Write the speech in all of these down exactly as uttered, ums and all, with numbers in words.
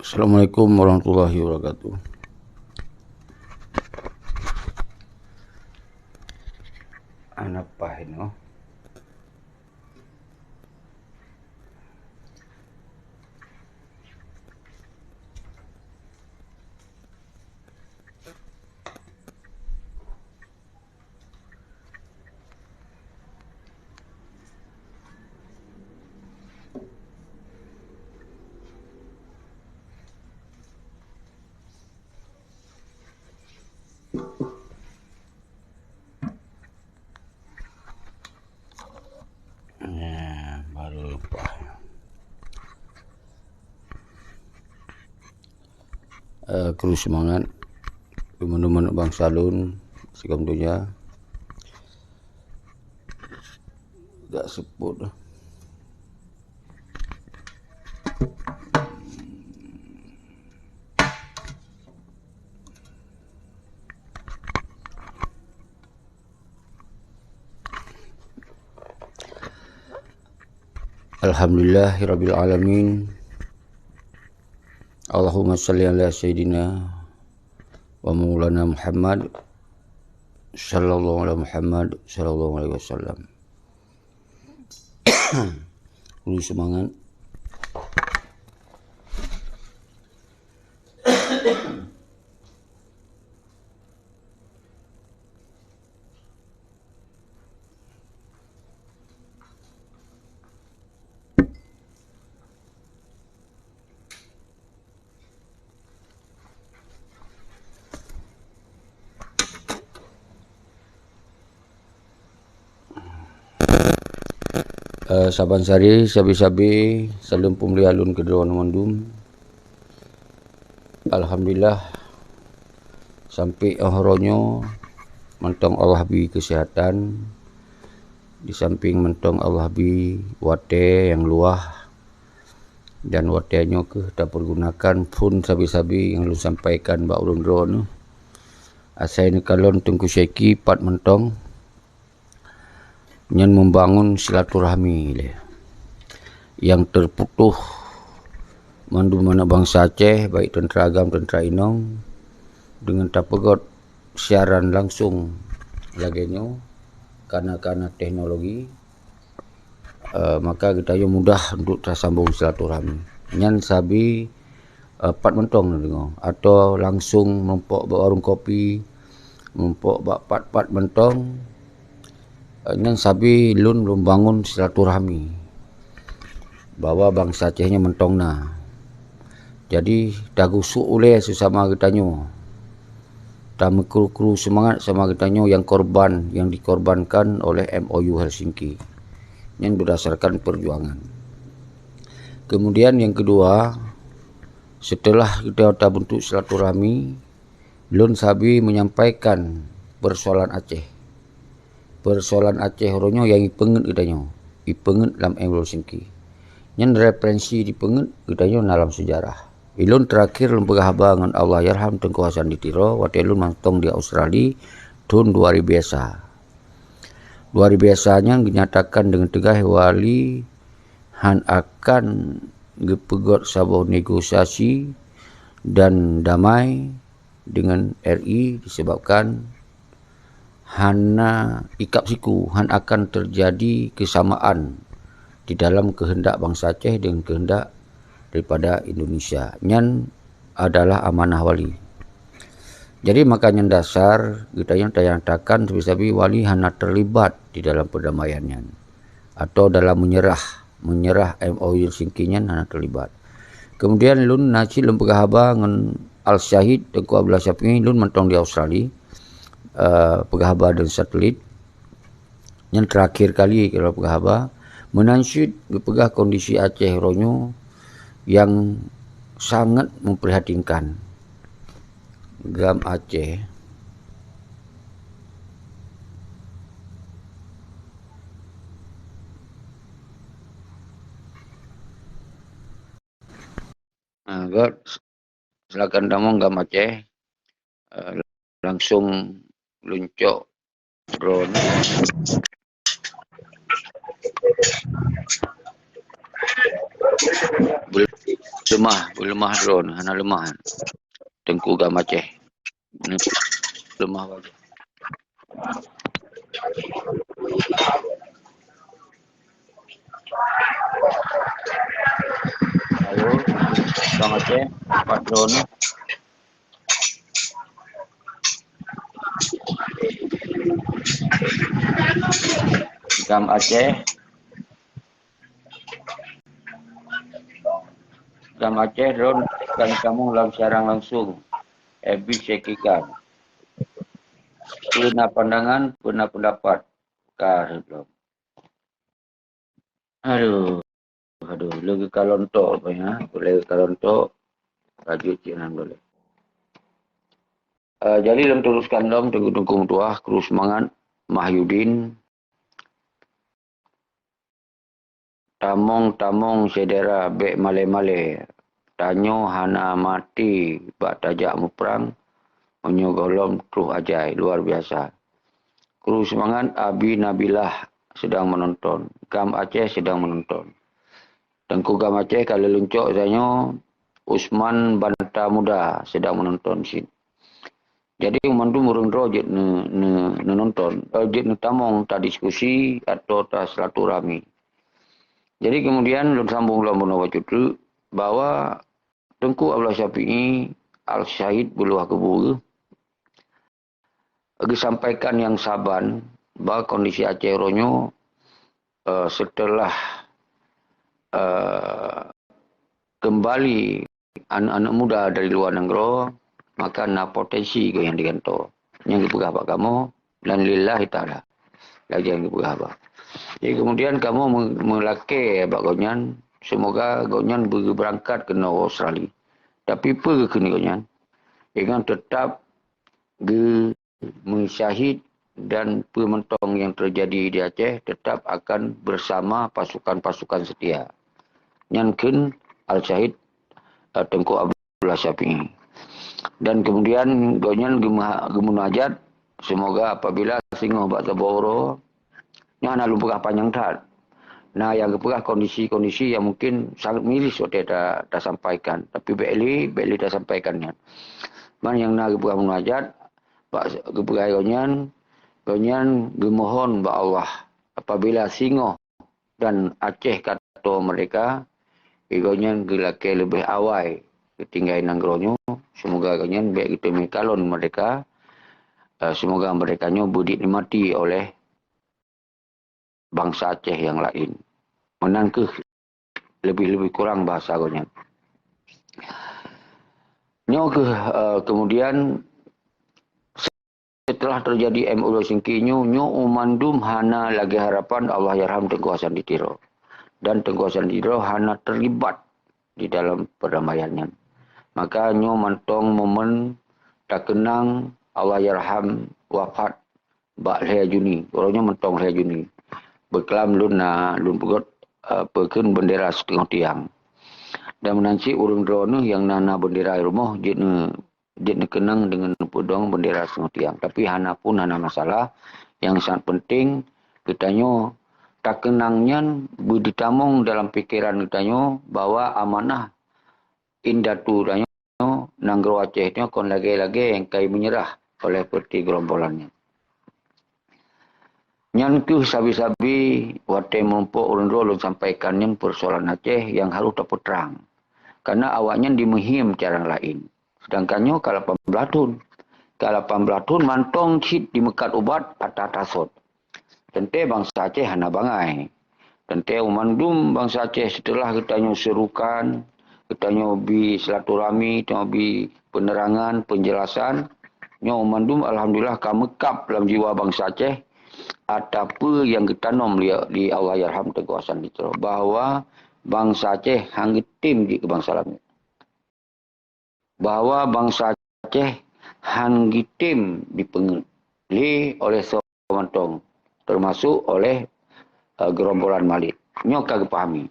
Assalamualaikum warahmatullahi wabarakatuh. Ana pah inoe. Nah, baru leupah. Eh, kru seumangat. Teuma-teuma bansa lôn, sigom donya. Gak seupôt dah. Alhamdulillahirabbil alamin. Allahumma shalli ala sayyidina wa maulana Muhammad sallallahu ala Muhammad sallallahu alaihi wasallam. Kru seumangat. Eh, saban sari, sabe-sabe, saleuem peumulia lôn keudroe mandum. Alhamdulillah, sampoe óh uroe nyoe mantong Allah bri keuseuhatan, di sampéng mantong Allah bri watée nyang luwah, dan watée nyoe kheueh tapeureugunakan phon sabe-sabe nyang lôn sampaikan bak ulôn droeneuh. Asai neukalon Teungku Syeki pat mantong, nyan membangun silaturahmi lé nyang teuputoh mandum aneuk bansa Aceh, baik teuntara agam, teuntara inong, deungon tapeugét siaran langsung lagée nyoe, kana-kana teknologi, eh, maka geutanyoe mudah untuk tasambong silaturahmi. Nyan sabe, eh, pat mantong neudeungoe, atau langsung meurumpok bak warong kopi, meurumpok bak pat-pat mantong, eh, nyan sabe lôn, lôn bangun silaturahmi bahwa bansa Aceh nyoe mantong na. Jadi, tagusok ulée seusama geutanyoe. Tameukru-kru seumangat sama geutanyoe nyang korban, nyang dikorbankan oleh M O U Helsinki. Nyan berdasarkan perjuangan. Kemudian nyang keudua, seuteulah geutanyoe tabeuntuk silaturahmi, lôn sabe menyampaikan persoalan Aceh. Persoalan Aceh uroe nyoe nyang ipeungeut geutanyoe, ipeungeut lam M O U Helsinki. Nyan referensi dipeungeut geutanyoe na lam seujarah. Ilôn teurakhier lôn peugah haba ngon Allahyarham Teungku Hasan di Tiro, watée lôn mantong di Australia, thon dua ribée sa. Dua ribée sa nyan geunyatakan deungon teugaih Wali hán akan geupeugét saboh negosiasi dan damai deungon R I disebabkan hana ikab siku, hán akan teujadi keusamaan di dalam keuheundak bansa Aceh deungon keuheundak daripada Indonesia. Nyan adalah amanah Wali. Jadi, maka nyan dasar geutanyoe tanyatakan sabe-sabe Wali hana teulibat di dalam peurdamaian nyan atau dalam meunyeurah, meunyeurah M O U Helsinki nyan hana teulibat. Kemudian lôn na cit lôn peugah haba ngon Al-Syahid Teungku Abdullah Syafi'i, lôn mantong di Australia, eh, peugah haba deungon satelit. Nyan teurakhier kali lôn peugah haba. Meunan cit geupeugah kondisi Aceh uroe nyoe nyang sangat memprihatinkan. GAM Aceh. Ah, göt. Silakan tamong GAM Aceh. Eh, langsung lôn cok droeneuh. Leumah, leumah droe, hana leumah. Teungku GAM Aceh. Leumah bagoe. Ayo, GAM Aceh, pat droe. GAM Aceh. GAM Aceh droen kan kamoe lam siaran langsung. F B Syekh GAM. Peue na pandangan, peue na pendapat? Ka lom. Aduh, aduh, leuga kalon tok apa ya? Leuga kalon tok, lanjut cik nan boleh. Uh, jadi lom teruskan lom teuku-teuku tuah, kru semangat, Mahyudin. Tamong-tamong syedara bék malée-malée. Tanyoe hana maté bak tajak muprang, meunyoe gohlom troh ajai, luar biasa. Kru semangat, Abi Nabilah sedang menonton. GAM Aceh sedang menonton. Teungku GAM Aceh ka leuncok tanyoe, Usman Banta Muda sedang menonton sit. Jadi mandum ureuëng droe jeuet ne, ne, neunonton, eh, jeuet neutamong tadiskusi atau tasilaturahmi. Jadi kemudian lôn sambung lom bunoe bacut treuk bahwa Teungku Abdullah Syafi'i Al-Syahid Beuluah Kubu geusampaikan nyang saban bahwa kondisi Aceh uroe nyoe, eh, setelah, eh, kembali aneuk-aneuk muda dari luwa nanggroe, maka na potensi geuh nyang digantoe. Nyang geupeugah bak kamoe, dan lillahi ta'ala. Lagée nyang geupeugah bak. Jadi kemudian kamoe me-, meulakée bak gobnyan, semoga gobnyan beubeurangkat keunoe Australia. Tapi peue geukheun gobnyan? Ingat, tetap geu-, meusyahid dan peue mantong nyang teujadi di Aceh tetap akan bersama pasukan-pasukan setia. Nyan kheun Al-Syahid, eh, Teungku Abdullah Syafi'i. Dan kemudian gobnyan geumeuha-, geumunajat, semoga apabila singoh bak saboh uroe, nyan hana lôn peugah panyang that. Na nyang geupeugah kondisi-kondisi nyang mungkin sangat miris watée ta-, tasampaikan. Tapi bék lé, bék lé tasampaikan nyan. Man nyang na geupeugah munajat, bak geupeugah gobnyan, gobnyan geumohon bak Allah, apabila singoh dan Aceh ka toe merdeka, gobnyan geulakée leubeh awai geutinggai nanggroe nyoe, semoga gobnyan bék geuteumé kalon merdeka, eh, semoga merdeka nyoe beudinikmati oleh bansa Aceh nyang laén. Meunan kheueh leubeh-leubeh kurang bahasa gobnyan. Nyoe kheueh, eh, kemudian setelah teujadi M O U Helsinki nyoe, nyoe u mandum hana lagée harapan Allahyarham Teungku Hasan di Tiro. Dan Teungku Hasan di Tiro hana terlibat di dalam perdamaian nyan. Maka nyoe mantong momen takeunang Allahyarham wafat bak lhée Juni. Uroe nyoe mantong lhée Juni. Beuklam lôn na lôn peugét, eh, peukheun bendera siteungoh tiang. Dan meunan cit ureuëng droeneueh nyang na, na bendera i rumoh jeuet neu-, jeuet neukeunang deungon neupeudong bendera siteungoh tiang. Tapi hana pun hana masalah. Nyang sangat penting geutanyoe takeunang nyan beudeutamong dalam pikeran geutanyoe bahwa amanah indatu tanyoe, nanggroe Aceh nyoe kon lagée-lagée nyang ka meunyeurah oleh peureute geurombolan nyan. Nyan kheueh sabe-sabe watée meurumpok ureuëng droe lôn sampaikan nyan persoalan Aceh nyang harôh tapeutrang. Karena awaknyan dimeuhiem cara laén. Sedangkan nyoe ka lapan blaih thon. Ka lapan blaih thon mantong cit dimeukat ubat ata tasot. Teuntée bansa Aceh hana bangai. Teuntée u mandum bansa Aceh seuteulah geutanyoe seurukan, geutanyoe bi silaturahmi, geutanyoe bi peunerangan, peunjeulasan, nyoe u mandum alhamdulillah ka meukab lam jiwa bansa Aceh ata peue nyang geutanom lé, lé Allahyarham Teungku Hasan di Tiro, bahwa bansa Aceh han geutem jeuet keu bansa laén. Bahwa bansa Aceh han geutem jipeungeuet lé oleh soe mantong, teumasok oleh, eh, geurombolan Malik. Nyoe ka geupahami.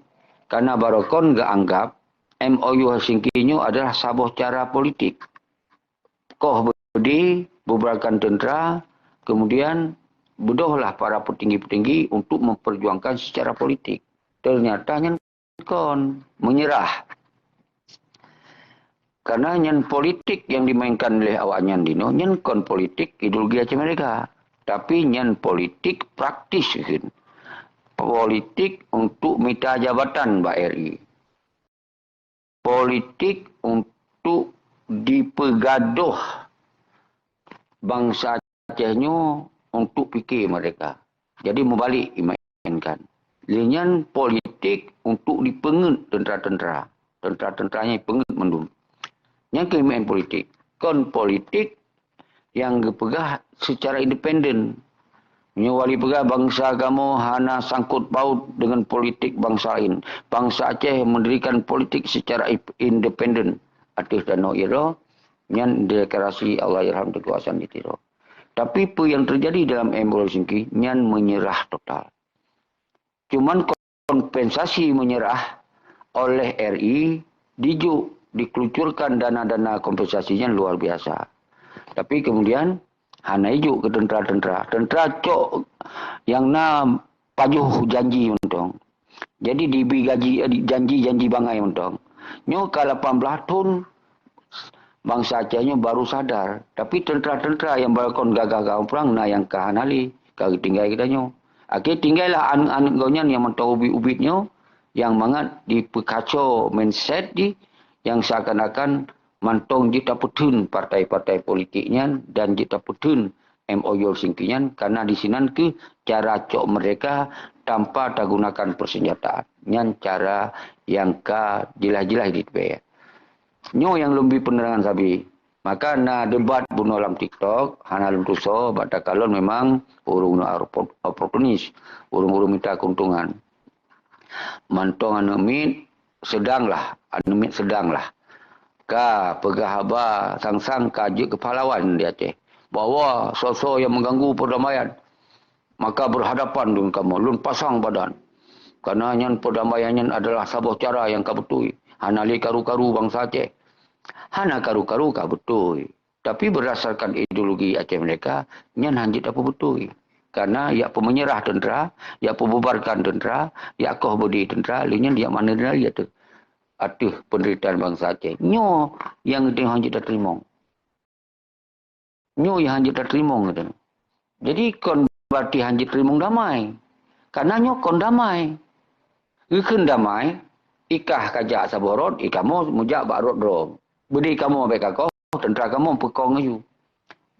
Karena barokon geuanggab M O U Helsinki nyoe adalah saboh cara politik. Koh beudé, bubarkan teuntera, kemudian beudôhlah para peutinggi-peutinggi untuk memperjuangkan secara politik. Ternyata nyan kon, meunyeurah. Karena nyan politik yang dimainkan oleh awaknyan dinoe, nyan kon politik ideologi Aceh Merdeka. Tapi nyan politik praktis, kan. Politik untuk mita jabatan bak R I. Politik untuk dipeugadoh bansa Aceh nyoe untuk pike merdeka. Jadi meubalek imainkan. Lé nyan politik untuk dipeungeut teuntara-teuntara. Teuntara-teuntara nyan peungeut mandum. Nyan keuh main politik. Kon politik nyang geupeugah secara independen. Meunyoe wali peugah bansa kamoe hana sangkot paut dengan politik bansa lain. Bansa Aceh mendirikan politik secara independen ateueh tanoh Tiro, nyan deklarasi Allahyarham Teuku Hasan di Tiro. Tapi peue nyang teujadi dalam M O U Helsinki nyan menyerah total. Cuman kompensasi menyerah oleh R I dijok, dikelucurkan dana-dana kompensasi nyan luar biasa. Tapi kemudian hana ijok keu teuntara-teuntara. Teuntara cok nyang na pajoh janji mantong. Jadi dibi gaji, eh, janji-janji bangai mantong. Nyoe ka lapan belas thon bansa Aceh nyoe baru sadar. Tapi teuntara-teuntara nyang baru kon gagah-gagah prang na nyang ka hana lé, ka geutinggai geutanyoe. Akhé tinggailah aneuk-aneuk gobnyan nyang mantong ubit-ubit nyoe, nyang mangat dipeukaco mindset jih, nyang seakan-akan mantong jeuet tapeutheun partai-partai politik nyan dan jeuet tapeutheun M O U Helsinki nyan, karena di sinan keuh cara cok merdeka tanpa tagunakan persenjataan. Nyan cara nyang ka jeulaih-jeulaih jiteupeue. Nyoe nyang lôn bi peunerangan sabe. Maka na debat bunoe lam TikTok, hana lôn tusoe, bak takalon memang ureuëng-ureuëng oportunis, ureuëng-ureuëng mita keuntungan. Mantong aneuk miet sedanglah, aneuk miet sedanglah. Ka peugah haba sang-sang ka jeuet keu pahlawan di Aceh, bahwa soe-soe nyang meuganggu perdamaian, maka berhadapan dengan kamoe, lôn pasang badan. Karena nyan perdamaian nyan adalah saboh cara nyang ka beutôi. Hana lé karu-karu bansa Aceh. Hana karu-karu ka beutôi. Tapi berdasarkan ideologi Aceh Merdeka, nyan hanjeuet tapeubeutôi. Karena yak peumenyerah teuntara, yak peububarkan teuntara, yak koh beudé teuntara, lé nyan yak mana lé ateueh, ateueh penderitaan bansa Aceh. Nyoe nyang hanjeuet tateurimong. Nyoe nyang hanjeuet tateurimong, kata. Jadi kon berarti hanjeuet teurimong damai. Karena nyoe kon damai. Geukheun damai, ikah kajak saboh rot, ikamoe meujak bak rot droe. Beudé kamoe bék kakoh, teuntara kamoe peukong laju.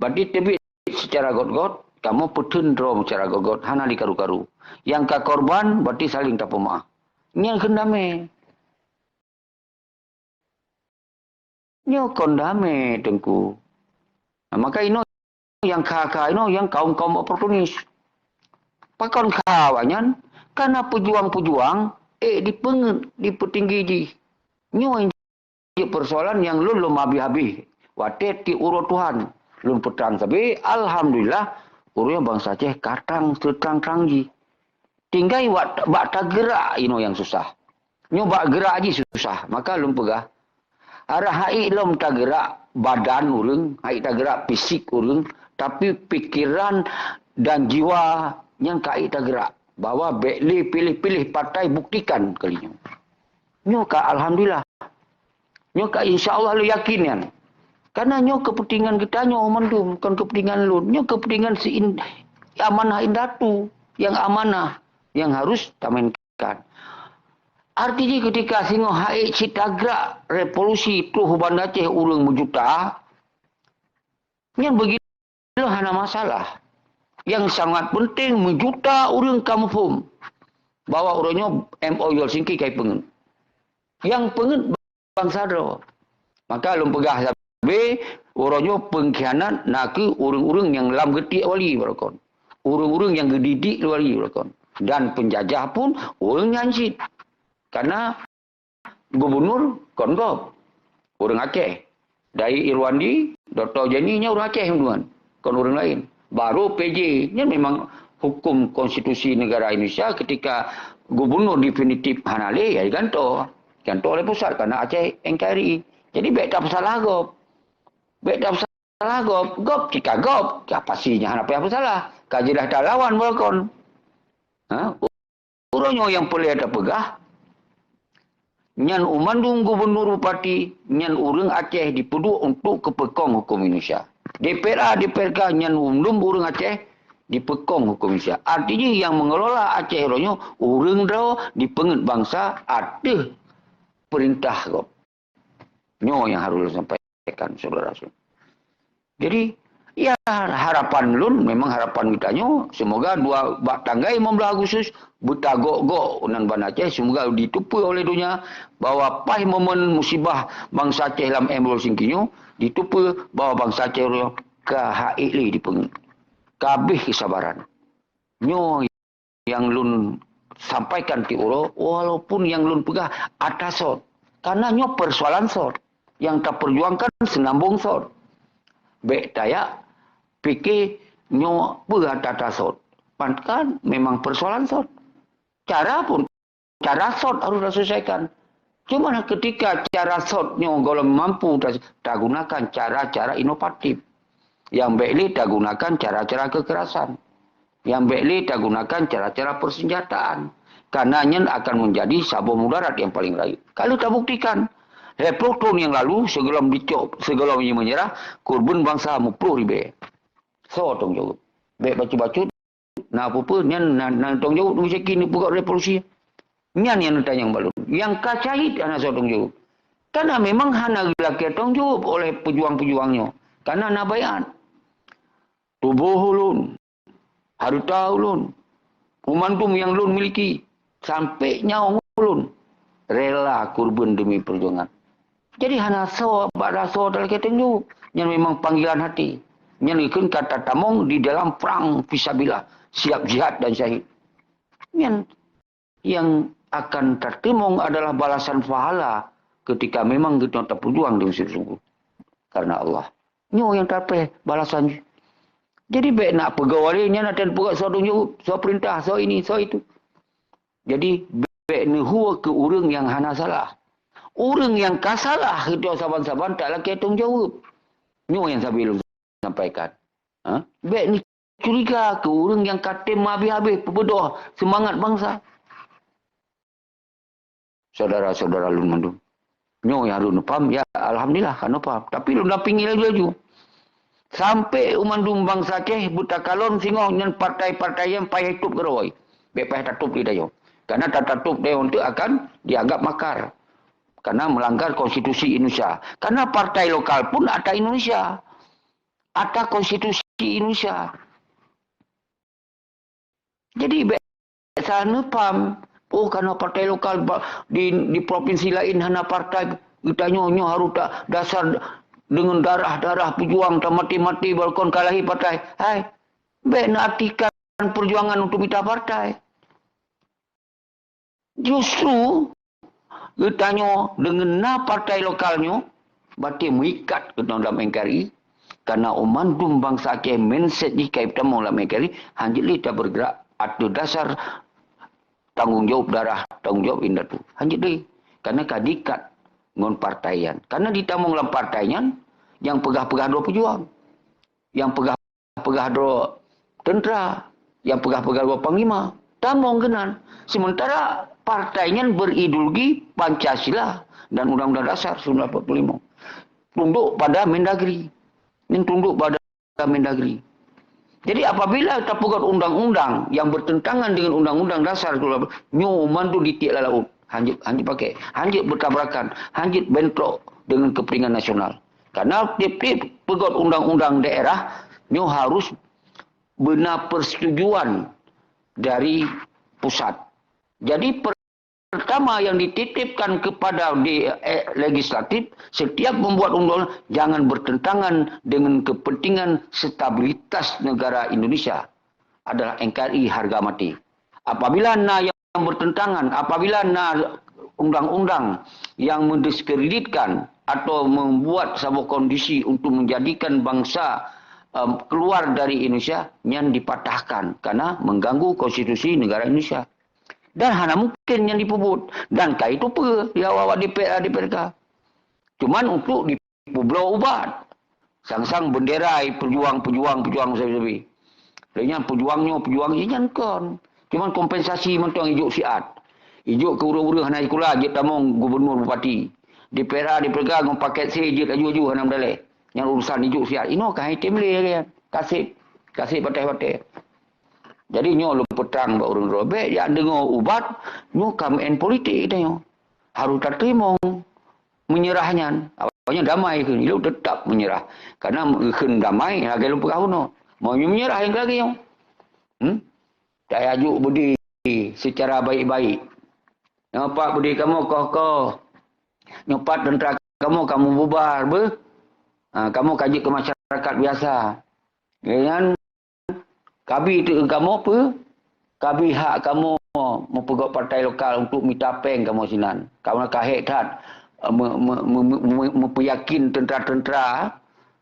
Berarti teubiet secara got-got, kamoe peutheun droe secara got-got, hana lé karu-karu. Nyang ka korban berarti saling tapeumaáh. Nyan kheun damai. Nyoe kon damai, Teungku. Nah, maka inoe nyang kha-kha inoe nyang kaum-kaum oportunis. Pakon kha awaknyan? Karena pejuang-pejuang ék dipeungeut, dipeutinggi jih. Nyoe jeuet persoalan nyang lôn lom habéh-habéh. Watée tiep uroe Tuhan lôn peutrang sabe, alhamdulillah, ureuëng bansa Aceh ka trang seutrang-trang jih. Tinggai bak, bak tageurak inoe nyang susah. Nyoe bak geurak jih susah, maka lôn peugah, arah haiek lom tageurak badan ureuëng, haiek tageurak fisik ureuëng, tapi pikiran dan jiwa nyan ka haiek tageurak. Bahwa bék lé piléh-piléh partai, buktikan kali nyoe. Nyoe ka alhamdulillah. Nyoe ka insya Allah lôn yakin nyan. Karena nyoe kepentingan geutanyoe mandum, kon kepentingan lôn. Nyoe kepentingan si in, amanah indatu, nyang amanah, nyang harus tamainkan. Arti jih ketika singoh haiek cit tagrak revolusi troh Banda Aceh ureuëng meujuta, nyan begitu hana masalah. Nyang sangat penting meujuta ureuëng ka muphom bahwa uroe nyoe M O U Helsinki ka ipeungeut. Nyang peungeut bansa droe. Maka lôn peugah sabe, uroe nyoe peungkhianat nakeuh ureuëng-ureuëng nyang lam geutiek wali barokon. Ureuëng-ureuëng nyang geudidik wali barokon. Dan peunjajah pun ureuëng nyan cit. Karena gubunur kon gob, ureuëng Aceh. Dari Irwandi, Doktor Jenny nyan ureuëng Aceh, kon ureuëng laén. Baru P J, nyan memang hukum konstitusi negara Indonesia ketika gubunur definitif hana lé, ya diganto. Diganto oleh pusat karena Aceh N K R I. Jadi bék tapeusalah gob. Bék tapeusalah gob. Gob tika gob. Ya pasti nyan hana payah peusalah. Ka jeulaih talawan barokon. Ha? Uroe nyoe nyang peureulée tapeugah, Nyan u mandum gubunur bupati, nyan ureuëng Aceh dipeuduek untuk keupeukong huköm Indonesia. D P R A, D P R K nyan u mandum ureuëng Aceh dipeupeukong huköm Indonesia. Artinya yang mengelola Aceh uroe nyoe ureuëng droe dipeungeut bansa ateueh peurintah gob. Nyoe nyang harôh lôn sampaikan, syedara-syedara. Jadi, ya, harapan lôn, memang harapan geutanyoe, semoga dua, bak tanggai lima belas Agustus, beutagok-gok nan ban Aceh, semoga jiteupeue oleh donya bahwa paih momen musibah bansa Aceh lam M dua puluh singki nyoe, jiteupeue bahwa bansa Aceh ka hak ék lé dipeungeut. Ka abéh keusabaran. Nyoe nyang lôn sampaikan tiep uroe, walaupun nyang lôn peugah atra sot. Karena nyoe persoalan sot. Nyang tapeujuangkan seunambong sot. Bék tajak pike nyoe peue atra sot. Pan kan memang persoalan sot. Cara pun, cara sot harôh taselesaikan. Cuma ketika cara sot nyoe gohlom mampu ta-, tagunakan cara-cara inovatif. Nyang bék lé tagunakan cara-cara kekerasan. Nyang bék lé tagunakan cara-cara persenjataan. Karena nyan akan menjadi saboh mudarat nyang paling rayeuk. Kalau tabuktikan, lhée ploh thon nyang lalu, sigohlom dicok, sigohlom jih meunyeurah, korban bansa meuploh ribée. Soe tanggung jaweueb? Bék bacut-bacut, na peue-peue, nyan na, na tanggung jaweueb miskin neupeugét revolusi. Nyan nyang neutanyong bak lôn. Nyang ka syahid hana soe tanggung jaweueb. Karena memang hana geulakée tanggung jaweueb oleh peujuang-peujuang nyoe. Karena na baiát. Tuboh ulôn, hareuta ulôn, u mandum nyang lôn miliki, sampoe nyawöng ulôn, rela kurban demi peujuangan. Jadi hana soe bak soe talakée tanggung jaweueb. Nyan memang panggilan hati. Nyan geukheun ka tatamong di dalam prang fisabilillah, siap jihad dan syahid. Nyan nyang akan tateumong adalah balasan pahala ketika memang geutanyoe tapeujuang deungon sungguh-sungguh karena Allah. Nyoe nyang tapéh balasan jih. Jadi bék na peugoe lé nyan atra peugot soe tanggung jaweueb, soe peurintah, soe ini, soe itu. Jadi bék neuhue keu ureuëng nyang hana salah. Ureuëng nyang ka salah geutanyoe saban-saban talakée tanggung jaweueb. Nyoe nyang sabe lôn sampaikan. Ha? Bék neucuriga keu ureuëng nyang ka tem meuhabéh-habéh peubeudôh seumangat bansa. Syedara-syedara lôn mandum. Nyoe nyang harôh neupaham, ya alhamdulillah, ka neupaham. Tapi lôn dampingi laju-laju. Sampoe u mandum bansa Aceh beutakalon singoh nyan partai-partai nyang payah tôb keudroe. Bék payah tatôb di tanyoe. Karena tatôb di tanyoe tu akan dianggap makar. Karena melanggar konstitusi Indonesia. Karena partai lokal pun atra Indonesia. Atra konstitusi Indonesia. Jadi, bék salah neupaham, oh, karena partai lokal ba-, di, di provinsi lain hana partai, geutanyoe nyoe harôh ta-, dasar deungon darah-darah peujuang, tamati-mati, bahkan ka lahé partai. Hai, bék neuartikan peujuangan untuk mita partai. Justru geutanyoe deungon na partai lokal nyoe, batin meuikat geutanyoe dalam N K R I, karena u mandum bansa Aceh mindset jih ka jitamong lam N K R I, hanjeuet lé tabeureugerak ateueh dasar tanggong jaweueb darah, tanggong jaweueb indatu. Hanjeuet lé, karena ka diikat ngon partai nyan. Karena jitamong lam partai nyan, nyang peugah-peugah droe peujuang, nyang peugah peugah droe teuntra, nyang peugah-peugah droe panglima. Tamong keunan. Sementara partai nyan berideologi Pancasila dan Undang-Undang Dasar seribu sembilan ratus empat puluh lima. Tunduk pada Mendagri. Nyan tunduk pada Mendagri. Jadi, apabila tapeugét undang-undang yang bertentangan dengan Undang-Undang Dasar seribu sembilan ratus empat puluh lima, nyoe mandum ditiek lam laôt. Hanjeuet, hanjeuet pakai. Hanjeuet bertabrakan. Hanjeuet bentrok dengan kepentingan nasional. Karena tiep-tiep peugét undang-undang daerah nyoe harus beuna persetujuan dari pusat. Jadi, pertama yang dititipkan kepada di, eh, legislatif, setiap membuat undang-undang jangan bertentangan dengan kepentingan stabilitas negara Indonesia adalah N K R I harga mati. Apabila na yang bertentangan, apabila na undang-undang yang mendiskreditkan atau membuat saboh kondisi untuk menjadikan bangsa, em, keluar dari Indonesia, nyan dipatahkan karena mengganggu konstitusi negara Indonesia. Dan hana mungkin nyan dipeubuet. Dan ka jiteupeue lé awak-awak D P R, D P R K. Cuman untuk dipubloe ubat. Sang-sang bendera peujuang, peujuang, peujuang sabe-sabe. Lheueh nyan peujuang nyoe, peujuang jih nyan kon. Cuman kompensasi mantong ijok siat. Ijok keu ureuëng-ureuëng hana sikula jeuet tamong gubunur bupati. Dipera dipeugah ngon paket C jeuet aju-aju hana meudaleh. Nyang urusan ijok siat. Inoe ka hai tem lé lagée nyan. Kaseb. Kaseb patéh-patéh. Jadi nyoe lôn peutrang bak ureuëng droe. Bék jak deungoe ubat, nyoe ka meu'en politik geutanyoe. Harôh tateurimong meunyeurah nyan. Awaknyan damai kheun, ilôn teutap meunyeurah. Karena kheun damai, lagée lôn peugah bunoe. Meunyoe meunyeurah nyang lagée nyoe. Hmm? Tayajuk beudé seucara baik-baik. Nyoe pat beudé kamoe koh-koh. Nyoe pat teuntra kamoe ka mububar beuh. Ha, kamoe ka jeuet keu masyarakat biasa. Nyan kabi teuk kamoe peue? Kabi hak kamoe meupeugöt partai lokal untuk mita péng kamoe sinan. Kamoe ka hék that, eh, me-, me-, me-, me-, me-, meupeuyakin teuntra-teuntra,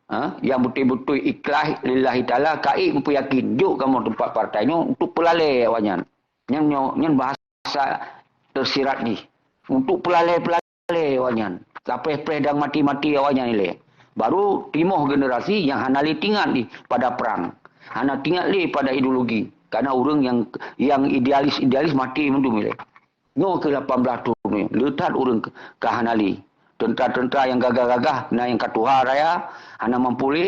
ha, nyang beutôi-beutôi ikhlaih lillahi taala, ka ék meupeuyakin. Jok kamoe teumpat partai nyoe untuk peulalé awaknyan. Nyan nyoe, nyan bahasa tersirat jih. Untuk peulalé-peulalé awaknyan. Lapéh preh dan mati-mati awaknyan ilée. Baru timoh generasi nyang hana lé tingat jih pada prang. Hana tingat lé pada ideologi. Karena ureuëng nyang, nyang idealis-idealis mati mandum ilée. Nyoe keuh lapan blaih thon nyoe. Le that ureuëng ka hana lé. Teuntra-teuntra nyang gagah-gagah, na nyang ka tuha raya, hana mampu lé,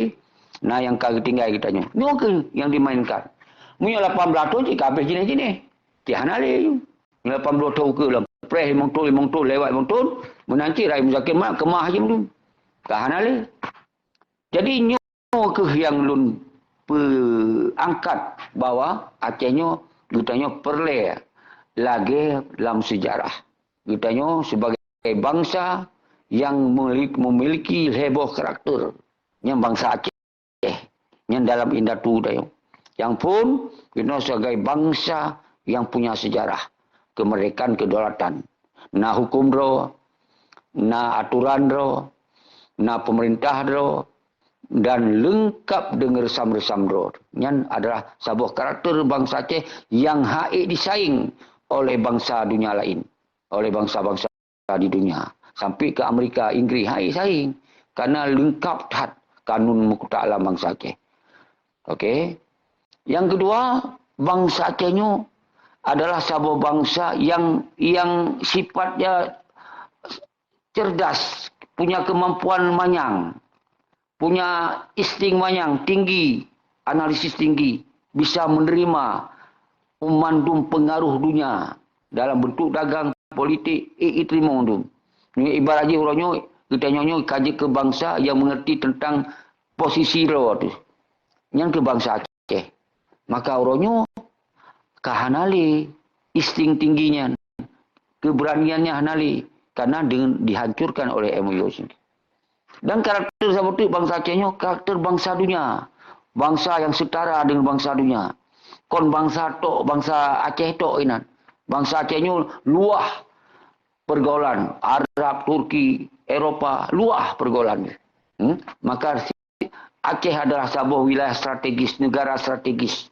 na nyang ka geutinggai geutanyoe. Nyoe keuh nyang dimainkan. Meunyoe lapan blaih thon cit ka habéh jinéh-jinéh. Cit hana lé. Lapan blaih thon ukeue lom. Preh limong thon, limong thon, lewat limong thon, meunan cit rakyat Muzakir Ahmad keumah jih mandum. Ka hana lé. Jadi nyoe keuh nyang lôn peuangkat bahwa Aceh nyoe geutanyoe peureulée lagée lam seujarah. Geutanyoe sibagai bansa nyang memili-, memiliki lhée boh karakter. Nyan bansa Aceh. Nyan dalam indatu tanyoe. Nyang phon, geutanyoe sibagai bansa nyang punya seujarah keumeurdekaan kedaulatan. Na huköm droe, na atoran droe, na peumeurintah droe, dan leungkab deungon reusam-reusam droe. Nyan adalah saboh karakter bansa Aceh nyang hana ék jisaing oleh bansa dunia laén, oleh bansa-bansa di dunia. Sampai ke Amerika, Inggris, hana ék saing. Karena leungkab that kanun meukutak alam bansa Aceh. Oke. Nyang keudua, bansa Aceh nyoe adalah saboh bansa nyang, nyang sifatnya cerdas, punya kemampuan manyang, punya insting manyang tinggi, analisis tinggi, bisa menerima mandum pengaruh dunia dalam bentuk dagang, politik, ék jiteurimong mandum. Nyoe ibarat jih uroe nyoe, geutanyoe nyoe ka jeuet keu bansa nyang mengerti tentang posisi droe teuh. Nyan keuh bansa Aceh. Maka uroe nyoe ka hana lé insting tinggi nyan, keberanian nyan hana lé, karena dengan dihancurkan oleh M O U sendiri. Dan karakter saboh teuk bansa Aceh nyoe, karakter bansa dunia. Bansa nyang setara dengan bansa dunia. Kon bansa tok, bansa Aceh tok inan. Bansa Aceh nyoe luah pergaulan. Arab, Turki, Eropa, luah pergaulan. Hmm? Maka Aceh adalah saboh wilayah strategis, negara strategis.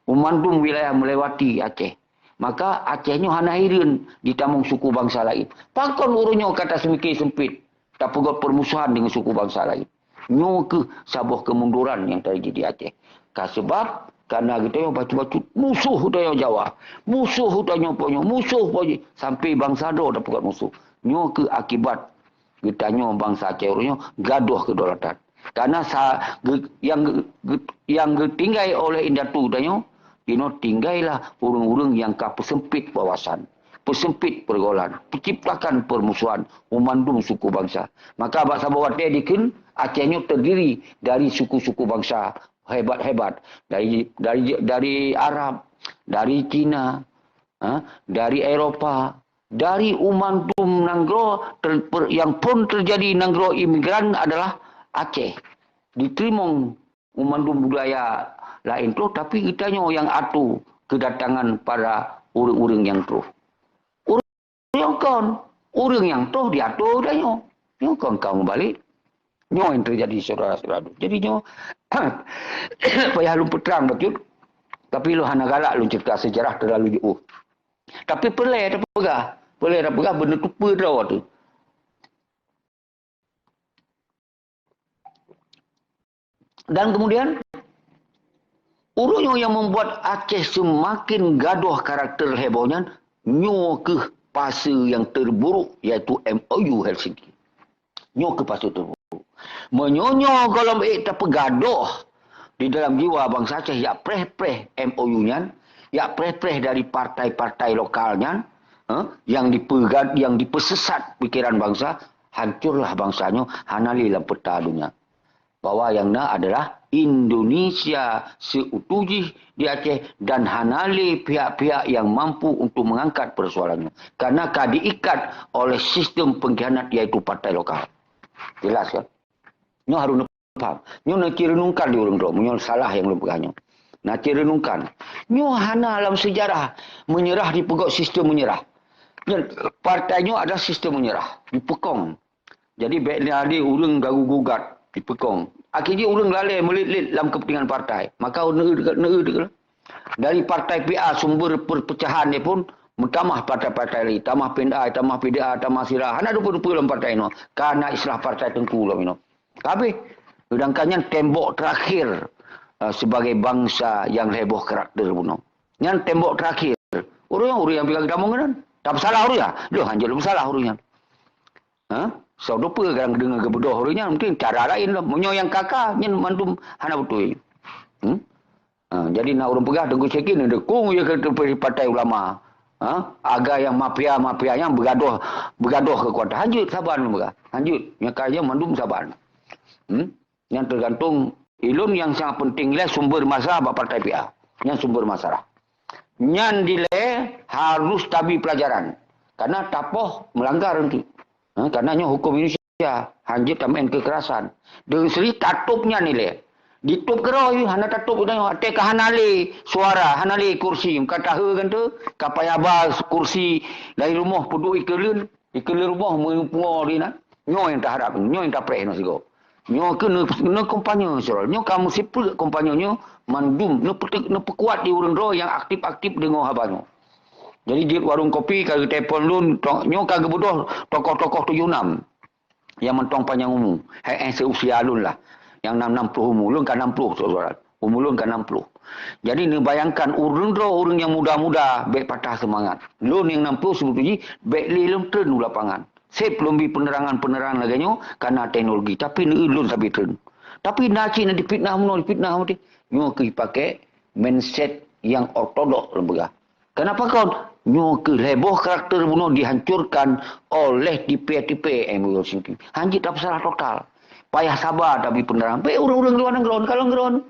Mandum wilayah melewati Aceh. Maka Aceh nyoe hana hireuen jitamong suku bansa laén. Pakon ureuëng nyoe ka taseumiké seumpit, tapeugöt permusuhan dengan suku bansa laén. Nyoe keuh saboh kemunduran nyang terjadi di Aceh. Ka sebab karena geutanyoe bacut-bacut musoh geutanyoe Jawa, musoh geutanyoe po nyoe, musoh po jih, sampai bansa droe tapeugöt musoh. Nyoe keuh akibat geutanyoe bansa Aceh uroe nyoe gadôh kedaulatan. Karena sa-, ge-, nyang ge-, ge-, nyang geutinggai oleh indatu tanyoe, inoe tinggailah ureuëng-ureuëng nyang ka peuseumpit wawasan, peuseumpit pergaulan, penciptakan permusuhan u mandum suku bansa. Maka bak saboh watée dikheun Aceh nyoe terdiri dari suku-suku bansa hebat-hebat, dari, dari, dari Arab, dari Cina, ha, dari Eropa, dari u mandum nanggroe ter-, per-, nyang phon terjadi nanggroe imigran adalah Aceh. Diteurimong u mandum budaya laén troh, tapi geutanyoe nyang atur keudatangan para ureuëng-ureuëng nyang troh. Ureuëng kon, ureuëng nyang troh diatur geutanyoe. Nyoe kon ka meubalek. Nyoe nyang terjadi, saudara-saudara. Jadi nyoe payah lôn peutrang bacut, tapi lôn hana galak lôn cerita sejarah terlalu jauh. Tapi peureulée tapeugah, peureulée tapeugah beuneutupeue droe teuh. Dan kemudian, ureuëng nyoe nyang membuat Aceh seumaken gadôh karakter heboh nyan, nyoe keuh fase yang terburuk, yaitu M O U Helsinki. Nyoe keuh fase terburuk. Meunyoe nyoe gohlom ék tapeugadoh di dalam jiwa bansa Aceh, yak preh-preh M O U nyan, yak preh-preh dari partai-partai lokal nyan, eh, yang dipeuga-, yang dipeusesat pikeran bansa, hancurlah bansa nyoe, hana lé lam peta donya. Bahwa nyang na adalah Indonesia seutuju jih di Aceh dan hana lé pihak-pihak yang mampu untuk mengangkat persoalan nyoe. Karena ka diikat oleh sistem pengkhianat, yaitu partai lokal. Jelas kan? Nyoe harus neupaham. Nyoe neuci renungkan di ureuëng droe. Meunyoe salah nyang lôn peugah nyoe. Neuci renungkan. Nyoe hana lam sejarah menyerah dipeugöt sistem menyerah. Nyan, partai nyoe adalah sistem menyerah. Dipeukong. Jadi, bék na di ureuëng gagu gugat dipeukong. Akhé jih ureuëng lalée meulit-lit lam kepentingan partai. Maka neu-, neu-, neu-, dari partai P A sumber perpecahan dia pun meutamah partai-partai lain, tamah P N I, tamah P D A, tamah sira. Hana dupeue-dupeue lam partai nyoe. Karena istilah partai teungku lam inoe. Habéh. Sedangkan nyan tembok terakhir, eh, sebagai bangsa yang heboh karakter bunoe. Nyan tembok terakhir. Ureuëng, ureuëng yang pegang tamong kan? Tak salah ureuëng ya? Loh, hanjeuet salah ureuëng nyan. Ha? Soe dupeue kadang deungoe geubeudôh ureuëng nyan, mungkin cara lain lah. Meunyoe nyang kaka, nyan mandum hana beutôi. Hmm? Ha, jadi na ureuëng peugah Teungku Syekin neudukung ya ke partai ulama. Ha? Aga yang mafia-mafia nyang beugadoh, beugadoh keukuatan. Hanjeuet saban peugah. Hanjeuet. Nyang kaya mandum saban. Hmm? Nyang tergantung ilôn nyang sangat penting lé sumber masa bak partai P A. Nyan sumber masalah. Nyan dilée harus tabi pelajaran. Karena tapoh melanggar nanti. Ha, karena nyoe hukum Indonesia, hanjeuet tameu'en kekerasan. Deungon siri tatôp nyan ilée. Ditôp keudroe, hana tatôp nyoe. Até ka hana lé suara, hana lé kursi. Ka tahe kan tu, ka payah ba kursi dari rumoh peuduek ikeue leuen. Ikeue leuen rumoh meunyoe pungo di na. Nyoe nyang taharap, nyoe nyang tapreh nyoe sigoe. Nyoe keuh neu-, neukompanye sidroe. Nyoe ka meusipeuk kompanye nyoe mandum neupeuteuk, neupeukuat di ureuëng droe nyang aktif-aktif deungoe haba nyoe. Jadi jeuet warong kopi ka geutelepon lôn, to-, nyoe ka geubeudôh tokoh-tokoh tujoh nam nyang mantong panyang umu. Hai, eh, seusia lôn lah. Nyang nam, nam ploh umu. Lôn ka nam ploh, saudara. Umu lôn ka nam ploh. Jadi neubayangkan ureuëng droe ureuëng nyang muda-muda bék patah seumangat. Lôn nyang nam ploh seubeutôi jih bék lé lôn treun u lapangan. Seb lôn bi peunerangan-peunerangan lagée nyoe kana teknologi, tapi neueu lôn sabe treun. Tapi na cit na dipitnah meunoe, dipitnah meuti. Nyoe keuh jipaké mindset nyang ortodok lôn peugah. Kenapa kon? Nyoe keuh lhée boh karakter bunoe dihancurkan oleh tipe-tipe M O U Helsinki. Hanjeuet tapeusalah total. Payah saba tabi peunerangan. Bék ureuëng-ureuëng luwa nanggroe, kalau nanggroe.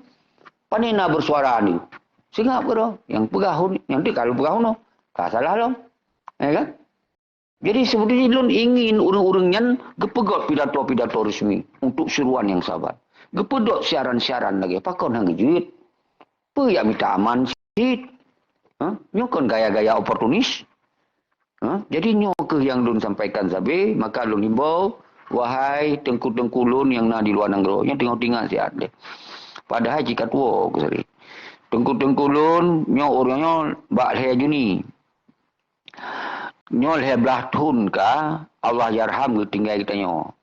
Pane na bersuara ni? Seungab keudroe. Nyang peugah hun, nyang tu kalau peugah unoe. Ka salah lom. Ya kan? Jadi, sebenarnya lôn ingin ureuëng-ureuëng nyan geupeugöt pidato-pidato resmi untuk seruan nyang saban. Geupeudok siaran-siaran lagée pakon hana geujeuet. Peue jak mita aman cit? Ha? Nyoe kon gaya-gaya oportunis. Ha? Jadi nyoe keuh nyang lôn sampaikan sabe, maka lôn himbau, wahai teungku-teungku lôn nyang na di luwa nanggroe, nyoe teungoh tingat siat deh. Padahai jika tuwo keusari. Teungku-teungku lôn nyoe ureuëng nyoe bak lhée Juni. Nyoe lhée blaih thon ka Allahyarham geutinggai geutanyoe.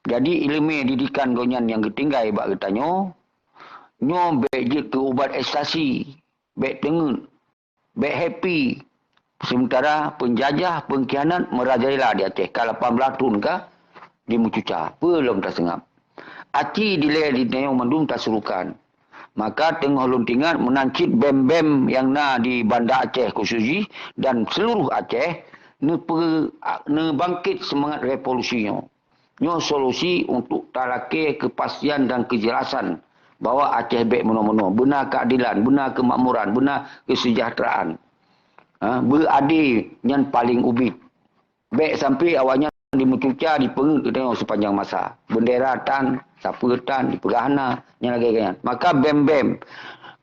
Jadi iéleumé didikan gobnyan nyang geutinggai bak geutanyoe, nyoe bék jeuet keu ubat ekstasi, bék teungeut, bék happy. Sementara penjajah, pengkhianat merajalela di Aceh ka lapan blaih thon ka jimeucuca. Peue lom taseungab? Aci dilée di tanyoe mandum tasurukan. Maka teungoh lôn tingat meunan cit bém-bém nyang na di Banda Aceh khusos jih dan seluruh Aceh neupeu-, neubangkét seumangat revolusi nyoe. Nyoe solusi untuk talakée keupastian dan keujelasan bahwa Aceh bék meunoe-meunoe, beuna keuadilan, beuna keumakmuran, beuna keuseujahteuraan. Ha, beuadé nyan paleng ubit. Bék sampai awaknyan jimeucuca, jipeungeut geutanyoe seupanjang masa. Beundera tan, sapeue tan, jipeugah hana, nyang lagée nyan. Maka bém-bém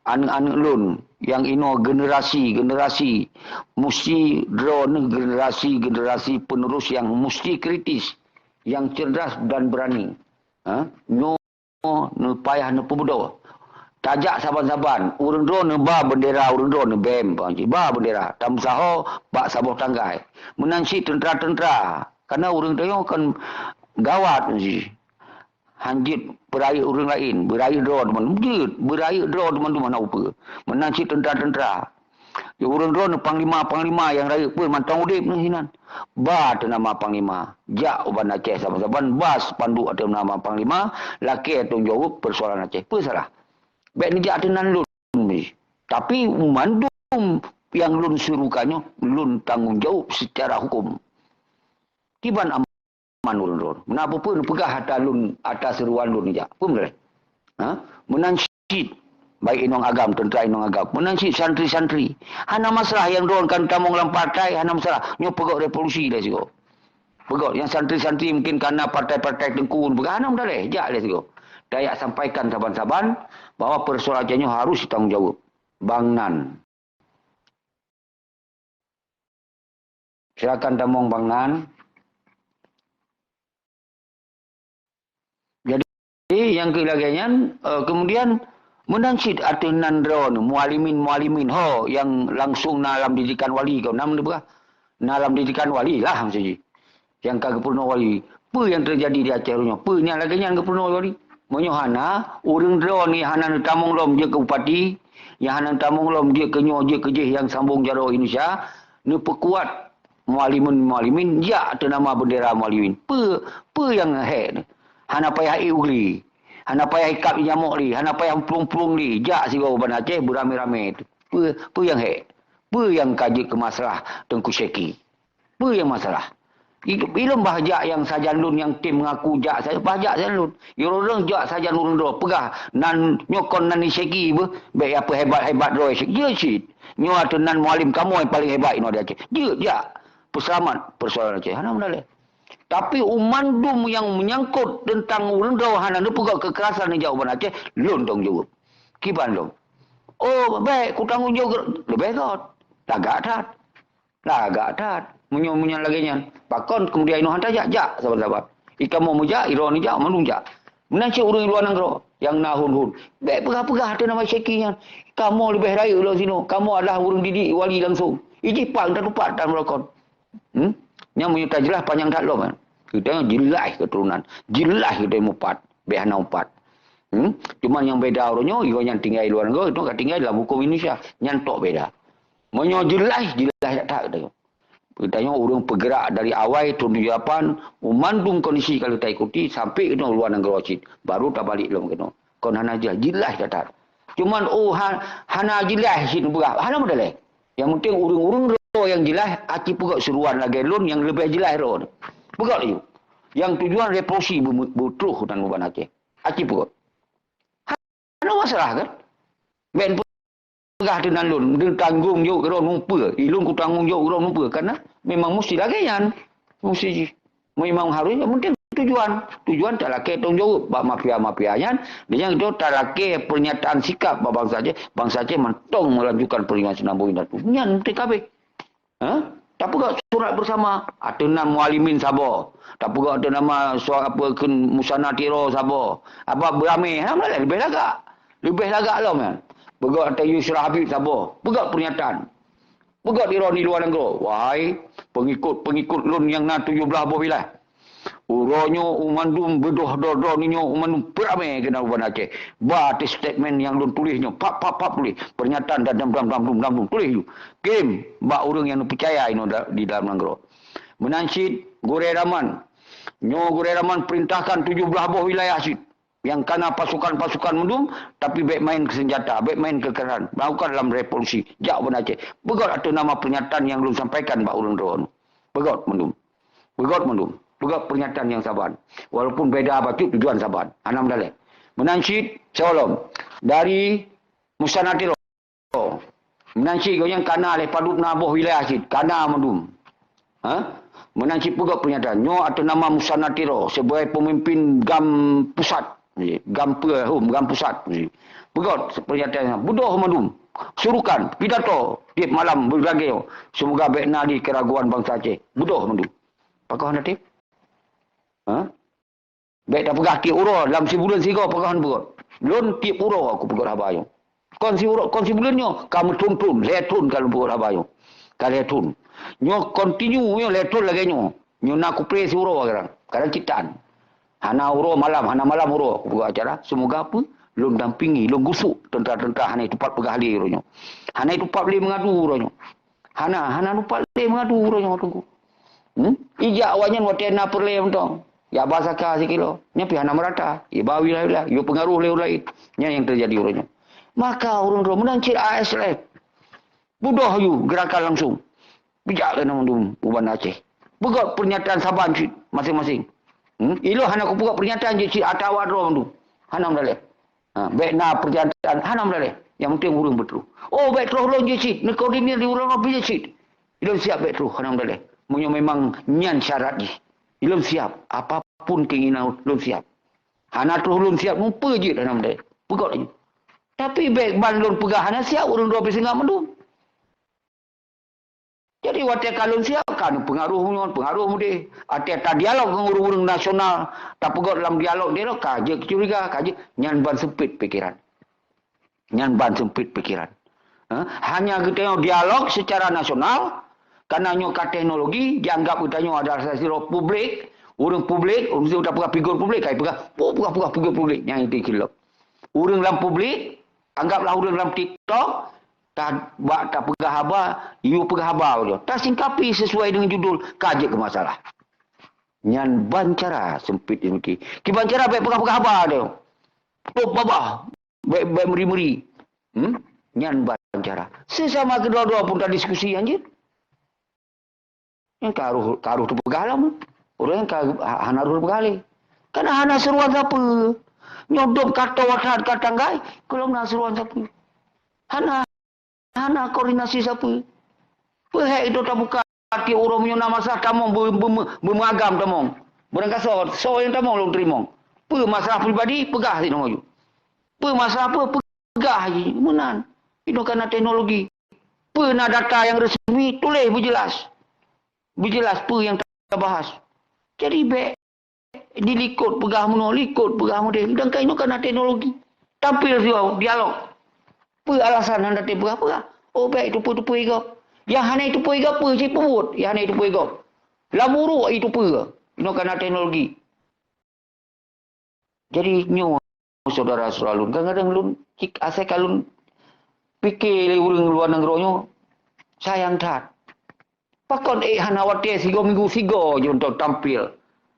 aneuëk-aneuëk lôn nyang inoe generasi-generasi, musti droeneueh generasi-generasi penerus nyang musti kritis, nyang cerdas dan berani. Ha? Nyoe neupayah neupeubeudôh. Tajak saban-saban, ureuëng droe neuba beundera, ureuëng droe neubém, ba beundera, tameusaho bak saboh tanggai. Meunan cit teuntra-teuntra, karena ureuëng tanyoe kan gawat jih. Hanjeuet beurayeuk ureuëng laén, beurayeuk droe teuma, jeuet, beurayeuk droe teuma, teuma na upeue. Meunan cit teuntra-teuntra. Di ureuëng droe panglima-panglima nyang rayeuk pun mantong udeb neuh hinan. Ba ateueh nama panglima. Jak u Banda Aceh saban-saban, ba spanduk ateueh nama panglima, lakée tanggung jaweueb peusoalan Aceh. Peue salah? Bék neujak ateueh nan lôn. Tapi mandum nyang lôn suruhkan nyoe, lôn tanggung jaweueb seucara huköm. Kiban aman ureuëng droe. Meunan peue-peue neupeugah ata lôn, ata seuruan lôn jak. Peue meulai? Ha? Meunan cit, baik inong agam, teuntra inong agam. Meunan cit santri-santri. Hana masalah nyang droe kan tamong lam partai, hana masalah. Nyoe peugöt revolusi lé sigoe. Peugöt nyang santri-santri mungkin kana partai-partai teungku peugah hana masalah, jak lé sigoe. Dayah sampaikan saban-saban bahwa peusoalan nyoe harus ditanggung jaweueb. Bang Nan. Silakan tamong Bang Nan. Jadi, nyang keu lagée nyan, eh, kemudian meunan cit ateueh nan droe mualimin-mualimin ho nyang langsung na lam didikan wali keu nam neupeugah. Na lam didikan wali lah maksud jih. Nyang ka geupeurunoe wali. Peue nyang teujadi di Aceh uroe nyoe? Peue nyang lagée nyan geupeurunoe wali? Meunyoe hana, ureuëng droe nyang hana neutamong lom jeuet keu bupati, nyang hana neutamong lom jeuet keu nyoe, jeuet keu jih nyang sambong jaroe Indonesia, neupeukuat mualimin-mualimin, jak ateueh nama bendera mualimin. Peue, peue nyang hék? Hana payah ié u gle. Hana payah ikab ié nyamok lé. Hana payah plueng-plueng lé. Jak sigoe u Banda Aceh beuramé-ramé. Peue, peue nyang hék? Peue nyang ka jeuet keu masalah Teungku Syeki? Peue nyang masalah? I-, ilôn bah jak nyang sajan lôn nyang tem mengaku jak saja, bah jak sajan lôn. Ureuëng jak sajan ureuëng droe peugah nan nyoe kon nan Syeki beuh, bék ya peuhebat-hebat droe Syeki. Jeuet cit. Nyoe ateueh nan mualim kamoe paleng hebat inoe di Aceh. Jeuet jak. Peuseulamat peusoalan Aceh. Hana meunalée. Tapi u mandum nyang menyangkut teuntang ureuëng droe hana neupeugah keukerasan di jawaban Aceh, lôn tanggung jaweueb. Kiban lôn. Oh, bék kutanggung jaweueb leubeh göt. Lagak that. Lagak that. Meunyoe, meunyoe lagée nyan. Pakon keumudian inoe han tajak, jak saban-saban. I kamoe meujak, i droeneuh jak, mandum jak. Meunan cit ureuëng luwa nanggroe nyang na hon-hon. Bék peugah-peugah ateueh nama Syeki nyan. Kamoe leubeh rayeuk lom sinoe. Kamoe adalah ureuëng didik wali langsung. Ijih pat tatupat tan meulakon. Hmm? Nyang meunyoe tajeulaih panyang that lom kan. Kita jeulaih keuturonan. Jeulaih kita mupat. Bék hana mupat. Hmm? Cuma nyang beda uroe nyoe, igoe nyan tinggai luwa nanggroe, itu ka tinggai dalam huköm Indonesia. Nyan tok beda. Meunyoe jeulaih, jeulaih that-that kita nyoe. Geutanyoe ureuëng peugerak dari awai thon tujoh lapan, u mandum kondisi ka lheueh taikuti sampai keunoe luwa nanggroe cit, baru tabalik lom keunoe. Kon hana jeulaih, jeulaih that-that. Cuman, oh, ha-, hana jeulaih cit neupeugah, hana meudaleh. Nyang penting ureuëng-ureuëng droe nyang jeulaih, aci peugöt seuruan lagée lôn nyang leubeh jeulaih droe. Peugöt laju. Nyang tujuan revolusi beu-, beutroh dan beuban Aceh. Aci peugöt. Hana masalah kan? Bék peugah teunan lôn, neutanggong jaweueb droe numpeue. I lôn kutanggong jaweueb droe numpeue. Karena memang musti lagée nyan. Musti jih. Memang harus, yang penting tujuan. Tujuan talakée tanggung jaweueb bak mafia-mafia nyan. Dan nyang itu talakée pernyataan sikap bak bansa Aceh. Bansa Aceh mantong melanjutkan perjuangan sinambong indatu. Nyan penting kabeh. Ha? Tapeugah surat bersama. Ateueh nan mualimin saboh. Tapeugah ateueh nama sua-, apa, kheun Musana Tiro saboh. Apa beurame. Ha, mana leubeh lagak. Leubeh lagak lom nyan. Peugah ateueh Yusra Habib saboh. Peugah pernyataan. Peugah di droe di luwa nanggroe. Wahai pengikut-pengikut lôn nyang na tujoh blaih boh wilayah. Uroe nyoe u mandum beudôh droe-droe nyoe u mandum peuramé keunan u Banda Aceh. Ba ateueh statement nyang lôn tuléh nyoe, pap, pap, pap tuléh. Pernyataan dan dam, dam, dam, dum, dam, dum, tuléh ju. Kirim bak ureuëng nyang neupeucaya inoe da-, di dalam nanggroe. Meunan cit Gurée Raman. Nyoe Gurée Raman perintahkan tujoh blaih boh wilayah cit. Nyang kana pasukan-pasukan mandum, tapi bék main keu seunjata, bék main keu keuresan. Lakukan lam revolusi. Jak u Banda Aceh. Peugöt ateueh nama pernyataan nyang lôn sampaikan bak ureuëng droe. Peugöt mandum. Peugöt mandum. Peugöt pernyataan nyang saban. Walaupun beda bacut tujuan saban. Hana meudaleh. Meunan cit, sigohlom. Dari Musana Tiro. Meunan cit gobnyan kana lé padub na boh wilayah cit. Kana mandum. Ha? Meunan cit peugöt pernyataan. Nyoe ateueh nama Musana Tiro sebagai pemimpin GAM pusat. GAM peue, hom, GAM pusat. Peugöt pernyataan. Beudôh mandum. Surukan. Pidato. Tiep malam beulagée. Seumoga bék na di keuraguan bansa Aceh. Beudôh mandum. Pakon hana tiep? Ha? Bék tapeugah tiep uroe, lam sibuleuen sigoe pakon peugöt. Lôn tiep uroe kupeugöt haba nyoe. Kon siuroe, kon sibuleuen nyoe, ka meuthon-thon, lhée thon ka lôn peugöt haba nyoe. Ka lhée thon. Nyoe continue nyoe lhée thon lagée nyoe. Nyoe na kuplé siuroe kadang. Kadang cit tan. Hana uroe malam, hana malam uroe kupeugöt acara. Seumoga peue? Lôn dampingi, lôn gusok teuntra-teuntra hana tupat peugah lé uroe nyoe. Hana tupat lé meungadu uroe nyoe. Hana, hana tupat lé meungadu uroe nyoe, Teungku. Hmm? Ijak awak nyan watée na peureulée mantong. Ya ba saka sikilo. Nyan pih hana meurata. Iba wilayah-wilayah. Yo peungaroh lé ureuëng laén. Nyan nyang teujadi uroe nyoe. Maka ureuëng droe meunan cit A S L F. Budoh yu geurakan langsung. Bijak keunan mandum u Banda Aceh. Peugöt peurnyataan saban cit maséng-maséng. Hmm? Ilôn hana kupeugöt peurnyataan jih cit atawa droe mandum. Hana meudaleh. Ha, bék na peurnyataan hana meudaleh. Nyang penting ureuëng beutôi. Oh, bék troh lôn jih cit. Neukoordinir di uroe nyoe bijih cit. Ilôn siap bék troh hana meudaleh. Meunyoe memang nyan syarat jih. Ilôn siap. Apapun keinginan lôn siap. Hana troh lôn siap mupeue jeuet hana meudaleh. Peugöt laju. Tapi bék ban lôn peugah hana siap ureuëng droe pih seungab mandum. Jadi watée ka lôn siap, ka neupeungaroh nyoe, peungaroh mudeh. Watée tadialog ngon ureuëng-ureuëng nasional, tapeugöt lam dialog, dialog ka jeuet keucuriga, ka jeuet nyan ban seumpit pikeran. Nyan ban seumpit pikeran. Ha? Hanya geutanyoe dialog secara nasional, karena nyoe ka teknologi, dianggap geutanyoe adalah sidroe publik, ureuëng publik, ureuëng tapeugah figur publik, kai peugah, peugah-peugah figur publik, nyang itu kilok. Ureuëng lam publik, anggaplah ureuëng lam TikTok, ta-, bak tapeugah haba, yue peugah haba uroe. Tasingkapi sesuai dengan judul, ka jeuet keu masalah. Nyan ban cara seumpit ilmu ki. Kiban cara bék peugah-peugah haba tu. Top babah. Bék, bék meuri-meuri. Hmm? Nyan ban cara. Sesama keudroe-droe pun tadiskusi anjeut. Nyang ka roh, ka roh teupeugah lom. Ureuëng ka ha-, hana roh teupeugah lé. Karena hana seruan sapeue. Nyoe dop ka toe that ka tanggai, keu lom na seruan sapeue. Hana, hana koordinasi sapeue. Peuhek itu tabuka tiep uroe meunyoe na masalah tamong be-, be-, be-, beumagam tamong. Beurangkasoe, soe nyang tamong lôn teurimong. Peue masalah pribadi, peugah sinan maju. Peue masalah peue, peugah jih. Meunan. Itu karena teknologi. Peue na data nyang resmi, tuléh beujeulaih. Beujeulaih peue nyang tabahas. Jadi bék dilikot peugah meunoe, likot peugah mudeh. Dan kainoe kana teknologi. Tampil sigoe, dialog. Peue alasan hana tapeugah-peugah? Oh, bék tupeue-tupeue igob. Nyang hana tupeue igob peue cit peubuet, nyang hana tupeue igob. Lam uruek itupeue. Inoe kana teknologi. Jadi nyoe syedara-syedara lôn, kadang-kadang lôn cit asai ka lôn pike lé ureuëng luwa nanggroe nyoe, sayang that. Pakon ék hana watée sigoe minggu sigoe jih untuk tampil.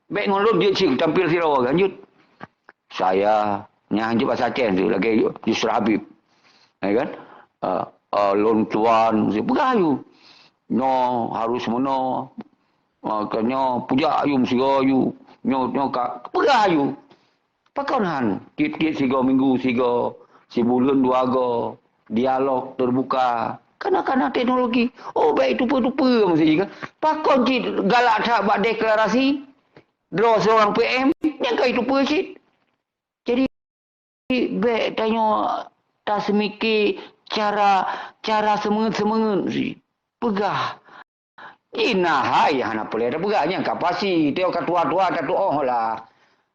Bék ngon lôn jeuet cit tampil sidroe, lanjut. Saya, nyan hanjeuet basa Aceh tu, lagée Yusra Habib. Ya kan? Ah, ah, lôn tuan, mesti peugah aju. Nyoe harus meunoe. Ah, ka nyoe peujak aju meusigoe aju. Nyoe, nyoe ka, peugah aju. Pakon han, tiep-tiep sigoe minggu sigoe, sibuleuen dua goe, dialog terbuka. Kana-kana teknologi. Oh, bék tupeue-tupeue meusti jih kan. Pakon cit galak that bak deklarasi droe seurang P M, nyang ka jitupeue cit. Jadi, bék tanyoe taseumiké cara, cara seungeut-seungeut meusti. Peugah. Jih na hai nyang hana peureulée tapeugah, nyang ka pasti, teuh ka tuha-tuha tatuoh lah.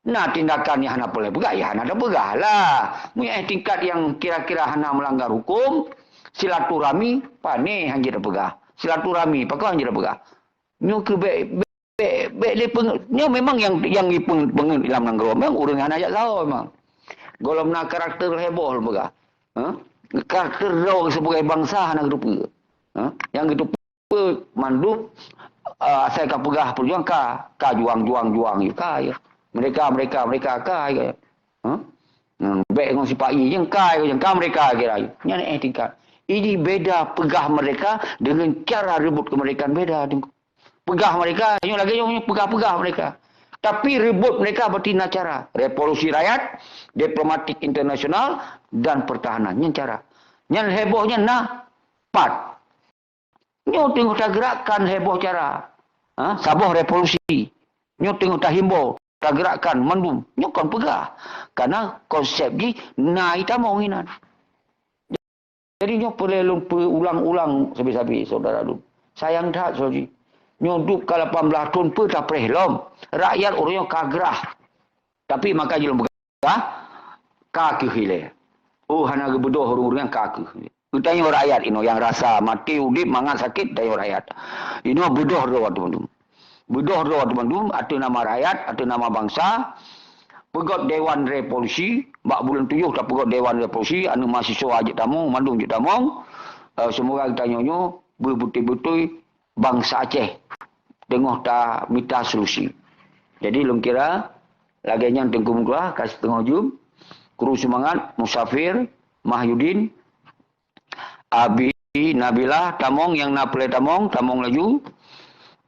Na tindakan nyang hana peureulée peugah, ya hana tapeugah lah. Meunyoe tingkat nyang kira-kira hana meulanggar huköm, silaturahmi, pane hanjeuet tapeugah. Silaturahmi, pakon hanjeuet tapeugah. Nyoe keuh bék, bék, bék lé peungeut. Nyoe memang nyang, nyang jipeungeut lam nanggroe, memang ureuëng hana jak sahoe memang. Gohlom na karakter heboh lôn peugah. Ha? Karakter droe sibagai bansa hana geutupeue. Ha? Nyang geutupeue mandum, ah, asai ka peugah peujuang ka, ka juang, juang, juang, ya, ka, ya. Mereka, mereka, mereka, ka, ya. Ha? Hmm, bék ngon sipa-i, nyang ka, nyang ka mereka kira. Nyan éh tingkat. Ini beda peugah mereka dengan cara rebut kemerdekaan beda. Peugah mereka, nyoe lagée nyoe peugah-peugah mereka. Tapi rebut mereka berarti na cara. Revolusi rakyat, diplomatik internasional, dan pertahanan. Nyan cara. Nyan heboh nyan na pat. Nyoe teungoh tagerakkan heboh cara. Ha? Saboh revolusi. Nyoe teungoh tahimbau, tagerakkan mandum. Nyoe kon peugah. Karena konsep jih na itamong inan. Jadi nyoe peureulée lôn peuulang-ulang sabe-sabe, syedara lôn. Sayang that, syedara jih. Nyoe duek ka lapan blaih thon peue tapreh lom. Rakyat ureuëng nyoe ka grah. Tapi maka jih lôn peugah, ka kheueh ilée. Oh, hana geubeudôh ureuëng-ureuëng nyang ka kheueh. Geutanyoe rakyat inoe nyang rasa maté udeb mangat sakét, geutanyoe rakyat. Inoe beudôh droe ateueh mandum. Beudôh droe ateueh mandum, ateueh nama rakyat, ateueh nama bansa, peugöt dewan revolusi, Bak buleuen tujoh tapeugot Dewan Revolusi, aneuk mahasiswa jeuet tamong, mandum jeuet tamong. Eh, seumoga geutanyoe nyoe beubeutôi-beutôi bansa Aceh teungoh tamita solusi. Jadi, lôn kira lagèe nyan Teungku Meutuah, ka siteungoh jeuem. Kru seumangat, Musafir, Mahyudin, Abi, Nabilah, tamong nyang na peureulèe tamong, tamong laju.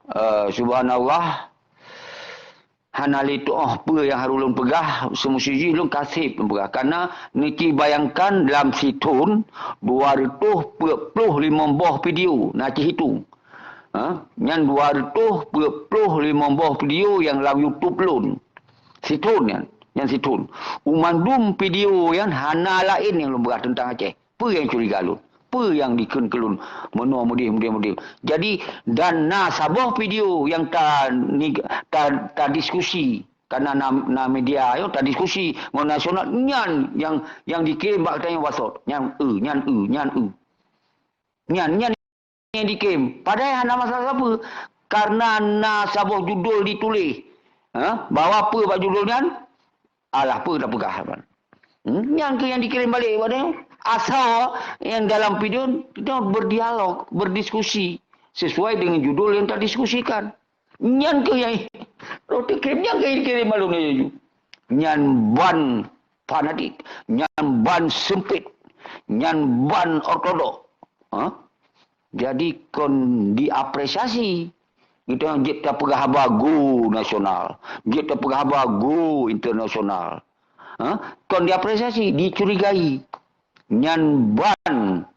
Eh, subhanallah, hana lé tuoh peue nyang harôh lôn peugah, seumusti jih lôn ka sép lôn peugah. Karena neuci bayangkan lam sithon dua reutôh peuet ploh limong boh video, na ci hitong. Ha? Nyan dua reutôh peuet ploh limong boh video nyang lam YouTube lôn. Sithon nyan, nyan sithon. U mandum video nyan hana laén nyang lôn peugah teuntang Aceh. Peue nyang curiga lôn? Peue nyang dikheun keu lôn meunoe meudeh, meudeh, meudeh? Jadi, dan na saboh video nyang ta, ni, ta, ta diskusi. Karena na, na media nyoe ta diskusi ngon nasional nyan nyang, nyang dikirém bak tanyoe WhatsApp. Nyan, eu, nyan, eu, nyan, eu. Nyan, nyan nyang dikirém. Padahai hana masalah sapeue. Karena na saboh judul dituléh. Ha? Bahwa peue bak judul nyan? Alah, peue tapeugah, Wan? Hmm? Nyan keuh nyang dikirém balek bak tanyoe. Asal nyang dalam video kita berdialog, berdiskusi sesuai dengan judul yang tadiskusikan. Nyan keuh nyang roti krim nyan keuh dikirém bak lôn laju. Nyan ban fanatik, nyan ban seumpit, nyan ban ortodok. Ha? Jadi kon diapresiasi. Kita jeuet tapeugah haba go nasional, jeuet tapeugah haba go internasional. Ha? Kon diapresiasi, dicurigai. Nyan ban,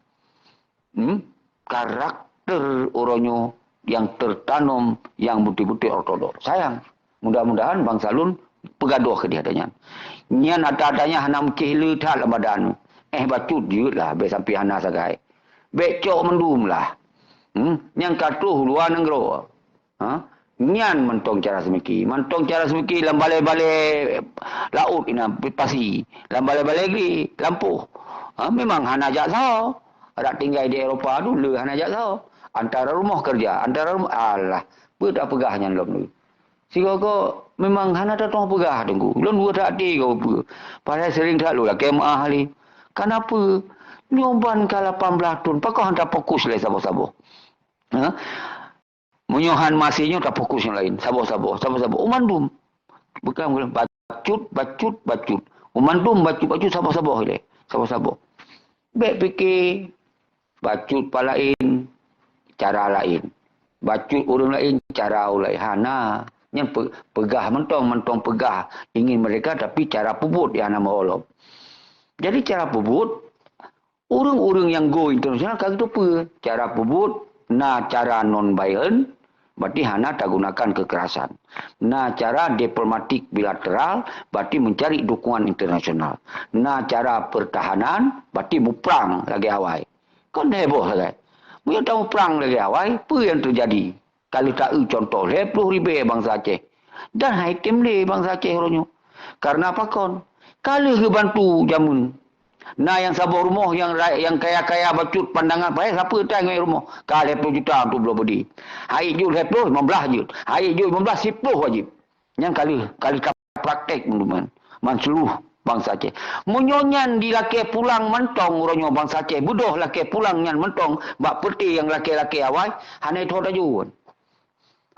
hmm, karakter uroe nyoe nyang teutanom nyang beutôi-beutôi ortodok. Sayang, mudah-mudahan bansa lôn peugadôh keudéh ata nyan. Nyan ata-ata nyan hana meucéh le that lam badan. Eh, bacut jeuet lah, bèk sampai hana sagai. Bèk cok mandum lah. Hmm? Nyang ka troh luwa nanggroe. Ha? Nyan mantong cara seumiki. Mantong cara seumiki lam balèe-balèe laôt inan, pasi. Lam balèe-balèe gri, lampôh. Ha? Memang hana jak saho. Adak tinggai di Eropa tu, le hana jak saho. Antara rumoh keureuja, antara rumoh, alah. Peue tapeugah nyan lom tu. Sigoe-goe memang hana tatong peugah, Teungku. Lôn dua that até goe peue. Padahai sering that lôn lakèe meu'ah lé. Kenapa? Nyoe ban ka lapan blah thon, pakon hana tafokus lé saboh-saboh. Ha? Meunyoe han maséh nyoe tafokus nyang laén, saboh-saboh, saboh-saboh. U mandum. Bukan, bukan. Bacut, bacut, bacut. U mandum bacut, bacut, saboh-saboh ilèe. Saboh-saboh. Bèk pike bacut pat laén, cara laén. Bacut ureueng laén, cara ureueng laén. Hana. Nyan pe-, peugah mantong, mantong peugah ingin merdeka, tapi cara peubuet nyang hana meuholom. Jadi, cara peubuet, ureueng-ureueng nyang go internasional ka geuteupeue cara peubuet, na cara non violent, berarti hana tagunakan kekerasan. Na cara diplomatik bilateral, berarti mencari dukungan internasional. Na cara pertahanan, berarti muprang lagèe awai. Kon heboh sagai. Meunyoe tamuprang lagèe awai, peue nyang teujadi? Ka lheueh ta-eu cuntoh, lhèe ploh ribèe bansa Aceh. Dan hai tem lé bansa Aceh uroe nyoe. Karena pakon? Ka lheueh geubantu jameun. Na nyang saboh rumoh nyang ra-, nyang kaya-kaya bacut pandangan, padahai sapeue tai ngon rumoh? Ka lhèe ploh juta untuk bloe beudé. Hai jeuet lhèe ploh, limong blaih jeuet. Hai jeuet limong blaih, siploh wajéb. Nyan ka lheueh, ka lheueh tapraktek, teman-teman. Man seuluruh bansa Aceh. Meunyoe nyan dilakèe pulang mantong uroe nyoe bansa Aceh, beudôh lakèe pulang nyan mantong bak peureté nyang lakèe-lakèe awai, hana tho taju.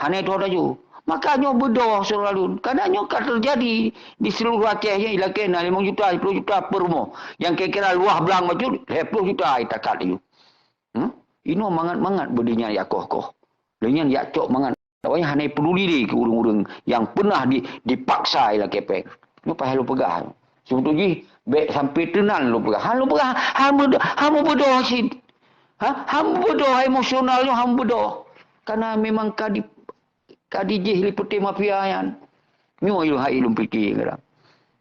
Hana tho taju. Maka nyoe beudôh, syedara lôn. Karena nyoe ka teujadi di seuluruh Aceh nyoe, ilakèe na limong juta, siploh juta per rumoh. Nyang kira-kira luwah blang bacut, lhèe ploh juta itakat laju. Hmm? Inoe mangat-mangat beudé nyan jak koh-koh. Lé nyan jak cok mangat. Awaknyan hana peduli lé keu ureueng-ureueng nyang peunah di, dipaksa ilakèe pèng. Nyoe payah lôn peugah. Seubeutôi jih, bèk sampai teunan lôn peugah. Han lôn peugah, han meudo-, han meubeudôh cit. Ha? Han meubeudôh, emosional nyoe han meubeudôh. Karena memang ka di, ka dijih lé peuté mafia nyan. Nyoe ilôn hai lôn pike kadang.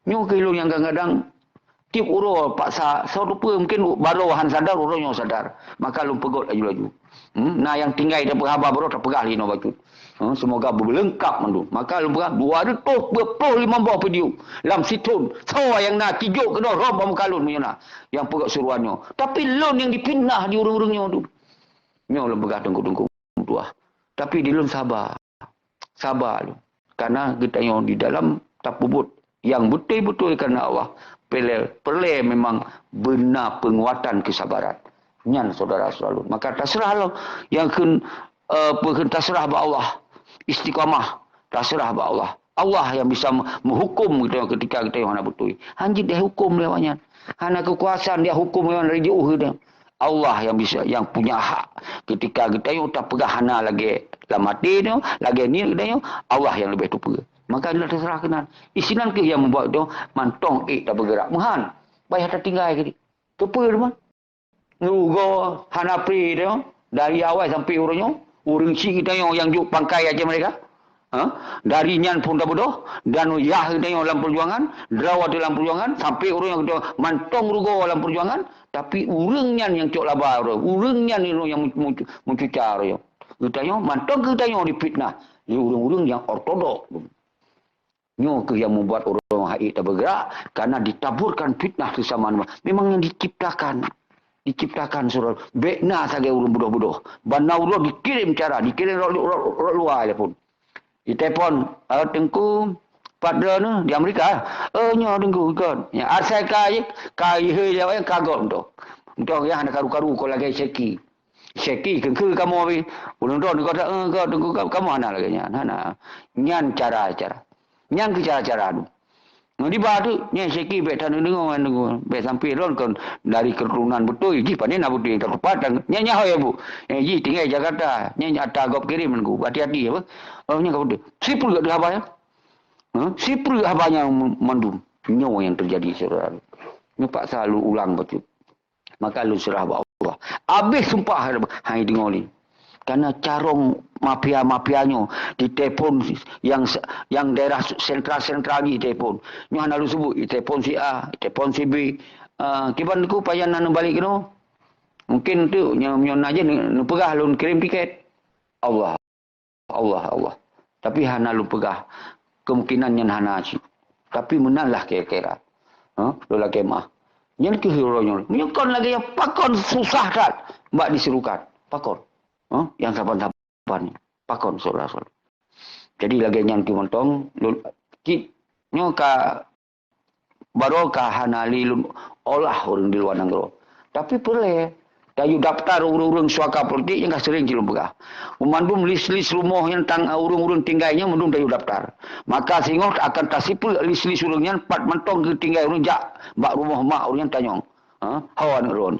Nyoe keuh ilôn nyang kadang-kadang tiep uroe paksa, soe teupeu mungkin baroe han sadar, uroe nyoe sadar. Maka lôn peugot laju-laju. Hmm, na nyang tinggai tapeuhaba baroe tapeugah lé inoe bacut. Hmm, semoga beuleungkap mandum. Maka lôn peugah dua reutôh peuet ploh limong boh video lam sithon. Soe nyang na kijok keunoe rhom bak muka lôn meunyoe na nyang peugot seruan nyoe. Tapi lôn nyang difitnah di ureueng-ureueng nyoe tu. Nyoe lôn peugah teungku-teungku meutuah. Tapi di lôn saba. Saba lôn. Karena geutanyoe di dalam tapeubuet nyang beutôi-beutôi karena Allah, peureulée, peureulée memang beuna peunguatan keusabaran. Nyan syedara-syedara lôn. Maka taseurah lom nyang kheun, eh, peue kheun taseurah bak Allah. Istiqamah, taseurah bak Allah. Allah nyang bisa meuhuköm geutanyoe ketika geutanyoe hana beutôi. Hanjeuet dihuköm lé awaknyan. Hana keukuasaan dihuköm lé awaknyan dari jiôh geutanyoe. Allah nyang bisa, nyang punya hak. Ketika geutanyoe tapeugah hana lagée lam até nyoe, lagée niet geutanyoe, Allah nyang leubeh teupeue. Maka nyoe taseurah keunan. Isinan keuh nyang mubuat geutanyoe mantong ék tabeugerak. Meuhan, payah tatinggai keudéh. Teupeue teuma? Rugoe hana pri geutanyoe, dari awai sampai uroe nyoe, ureuëng chik geutanyoe nyang jok pangkai Aceh Merdeka. Ha? Dari nyan phon tabeudôh, dan yah geutanyoe lam peujuangan, droe ateueh lam peujuangan, sampai ureuëng nyang geutanyoe mantong rugoe lam peujuangan, tapi ureuëng nyan nyang cok laba droe, ureuëng nyan nyang mu-, mu-, meucuca droe. Geutanyoe, mantong geutanyoe difitnah lé ureuëng-ureuëng nyang ortodok. Nyoe keuh nyang mubuat ureuëng hana ék tabeugerak, karena ditaburkan fitnah sesama. Memang nyang diciptakan. Diciptakan syedara. Bék na sagai ureuëng beudôh-beudôh. Bak na uroe dikirém cara, dikirém rot, rot, rot luwa telepon. Ditelepon, "Eh, Teungku, pat droeneuh di Amerika?" "Eh, nyoe Teungku, ikot." Nyang asai ka jih, ka ihé jawab nyang ka gob tu. Entah nyang hana karu-karu kon lagée Syeki. Syeki keungkeu kamoe pi. Ulôn droe niko ta, eh, ka Teungku, ka-, kamoe hana lagée nyan, hana. Nyan cara-cara. Nyan keuh cara-cara tu. Ngon diba tu, nyan Syeki bék tadeungoe ngon Teungku. Bék sampai droe kon dari keuturonan beutôi, jih pane na beutôi nyang tatupat dan nyan nyan hôi ya bu. Eh, jih tinggai Jakarta, nyan ata gob kirém Teungku. Hati-hati apa? Oh, nyan ka beutôi. Sipeue tu haba nyan? Ha? Sipeue haba nyan mandum? Nyoe nyang teujadi syedara. Nyoe paksa lôn ulang bacut. Maka lôn seurah bak Allah. Abéh sumpah hai deungoe lé. Karena carông mafia-mafia nyoe ditelepon yang, yang daerah sentral-sentral jih ditelepon. Nyoe hana lôn sebut, ditelepon si A, ditelepon si B. Ah, kiban ku pajan na neubalek keunoe. Mungkin tu nyoe, nyoe na je neu-, neupeugah lôn kirém tiket. Allah. Allah, Allah. Tapi hana lôn peugah, kemungkinan nyan hana cit. Tapi meunan lah kira-kira. Ha? Lôn lakée meu'ah. Nyan keuh uroe nyoe. Meunyoe kon lagée nyan pakon susah that bak diseurukat. Pakon. Ha? Nyang saban-saban nyoe. Pakon syedara-syedara. Jadi lagée nyan keuh mantong, lôn, cit nyoe ka Baroe ka hana lé lôn olah ureuëng di luwa nanggroe. Tapi peureulée tayue daftar ureuëng-ureuëng suaka politik nyang ka sering cit lôn peugah. Meumandum lis-lis rumoh nyang tang ureuëng-ureuëng tinggai nyan mandum tayue daftar. Maka singoh akan tasipeue lis-lis ureuëng nyan pat mantong geutinggai ureuëng jak bak rumoh mak ureuëng nyan tanyong. Ha? Ho aneuëk droe.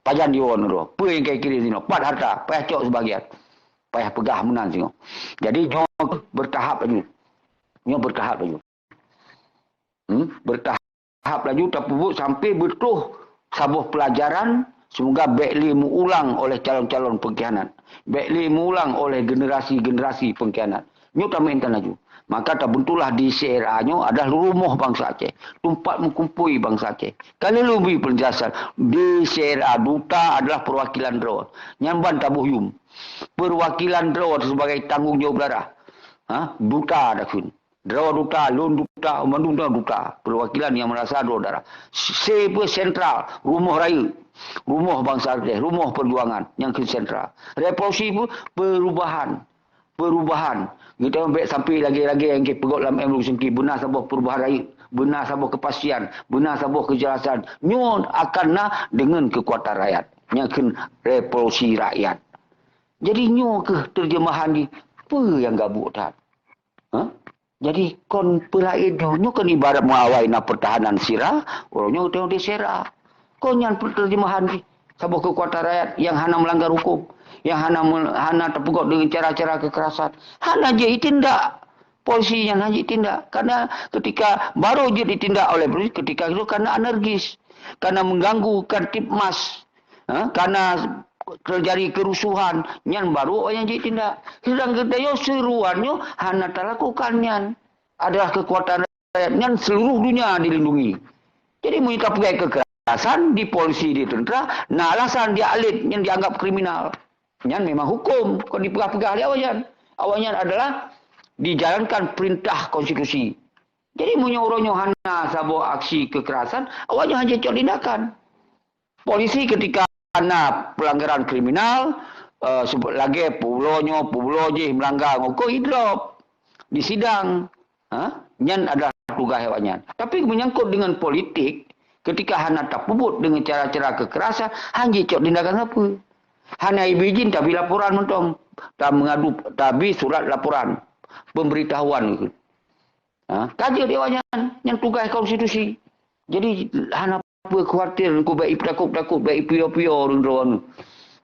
Pajan jiwoe aneuëk droe. Peue nyang ka ikirém sinoe? Pat harta, payah cok sibagian. Payah peugah meunan singoh. Jadi nyoe bertahap laju. Nyoe bertahap laju. Hmm, bertahap laju tapeubuet sampai beutroh saboh pelajaran, semoga bék lé meuulang oleh calon-calon pengkhianat. Bék lé meuulang oleh generasi-generasi pengkhianat. Nyoe tameuintan laju. Maka tabentuklah D C R A nyoe adalah rumoh bansa Aceh, tempat meukumpui bansa Aceh. Ka lheueh lôn bri penjelasan, D C R A, duta adalah perwakilan droe. Nyan ban taboh yum. Perwakilan droe sebagai tanggung jawab darah. Ha? Duta dakun. Droe duta, lôn duta, mandum droe duta. Perwakilan nyang meurasa droe darah. Se-, se-, pue sentral, rumoh rayeuk, rumoh bansa Aceh, rumoh peujuangan nyang keu sentral. Revolusi pue perubahan, perubahan. Geutanyoe bék sampai lagée-lagée nyang geupeugét lam M dua puluh sembilan, beuna saboh perubahan rayeuk, beuna saboh kepastian, beuna saboh kejelasan. Nyoe akan na deungon kekuatan rakyat. Nyang kheun revolusi rakyat. Jadi nyoe keuh terjemahan di peue nyang gabuk that. Ha? Jadi kon peulaén nyoe, nyoe kan ibarat meuawai na pertahanan sira, uroe nyoe teuh disera. Kon nyan penerjemahan jih. Saboh keukuatan rakyat nyang hana melanggar hukum, nyang hana me-, hana teupeugét deungon cara-cara kekerasan, hana jitindak. Polisi nyan hana jitindak. Karena ketika baru je ditindak oleh polisi, ketika itu karena alergis, karena mengganggu Kamtibmas. Ha, karena terjadi kerusuhan, nyan baru awaknyan jitindak. Sedang geutanyoe seuruan nyoe hana talakukan nyan. Adalah kekuatan rakyat nyan seluruh dunia dilindungi. Jadi meunyoe tapeugét kekerasan di polisi, di tentera, na alasan dia elit nyan dianggap kriminal. Nyan memang hukum, kon dipeugah-peugah lé awaknyan. Awaknyan adalah dijalankan perintah konstitusi. Jadi meunyoe uroe nyoe hana saboh aksi kekerasan, awaknyan hana cok tindakan. Polisi ketika na pelanggaran kriminal, eh, sebe-, lagée peubulo nyoe, peubulo jih melanggar hukum, idrop di sidang. Ha? Nyan adalah tugaih awaknyan. Tapi menyangkut dengan politik, ketika hana tapeubuet dengan cara-cara kekerasan, hana jicok tindakan sapeue. Hana ibi izin tapi laporan mantong. Ta mengadu, tabi surat laporan pemberitahuan. Ha, ka jeuet di awaknyan nyang tugaih konstitusi. Jadi hana peue khawatir, ku bèk itakot-takot, bèk ipiyo-piyo ureueng droe.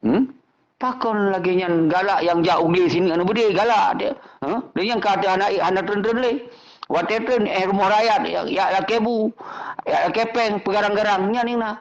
Hmm? Pakon lagèe nyan galak nyang jak u glé sineuk aneuk beudé galak dia. Ha? Lé nyang ka hana, hana treun-treun lé. Watèe treun, eh, rumoh rakyat, ya, ya lakèe bu, ya lakèe pèng, peugarang-garang, nyan nyang na.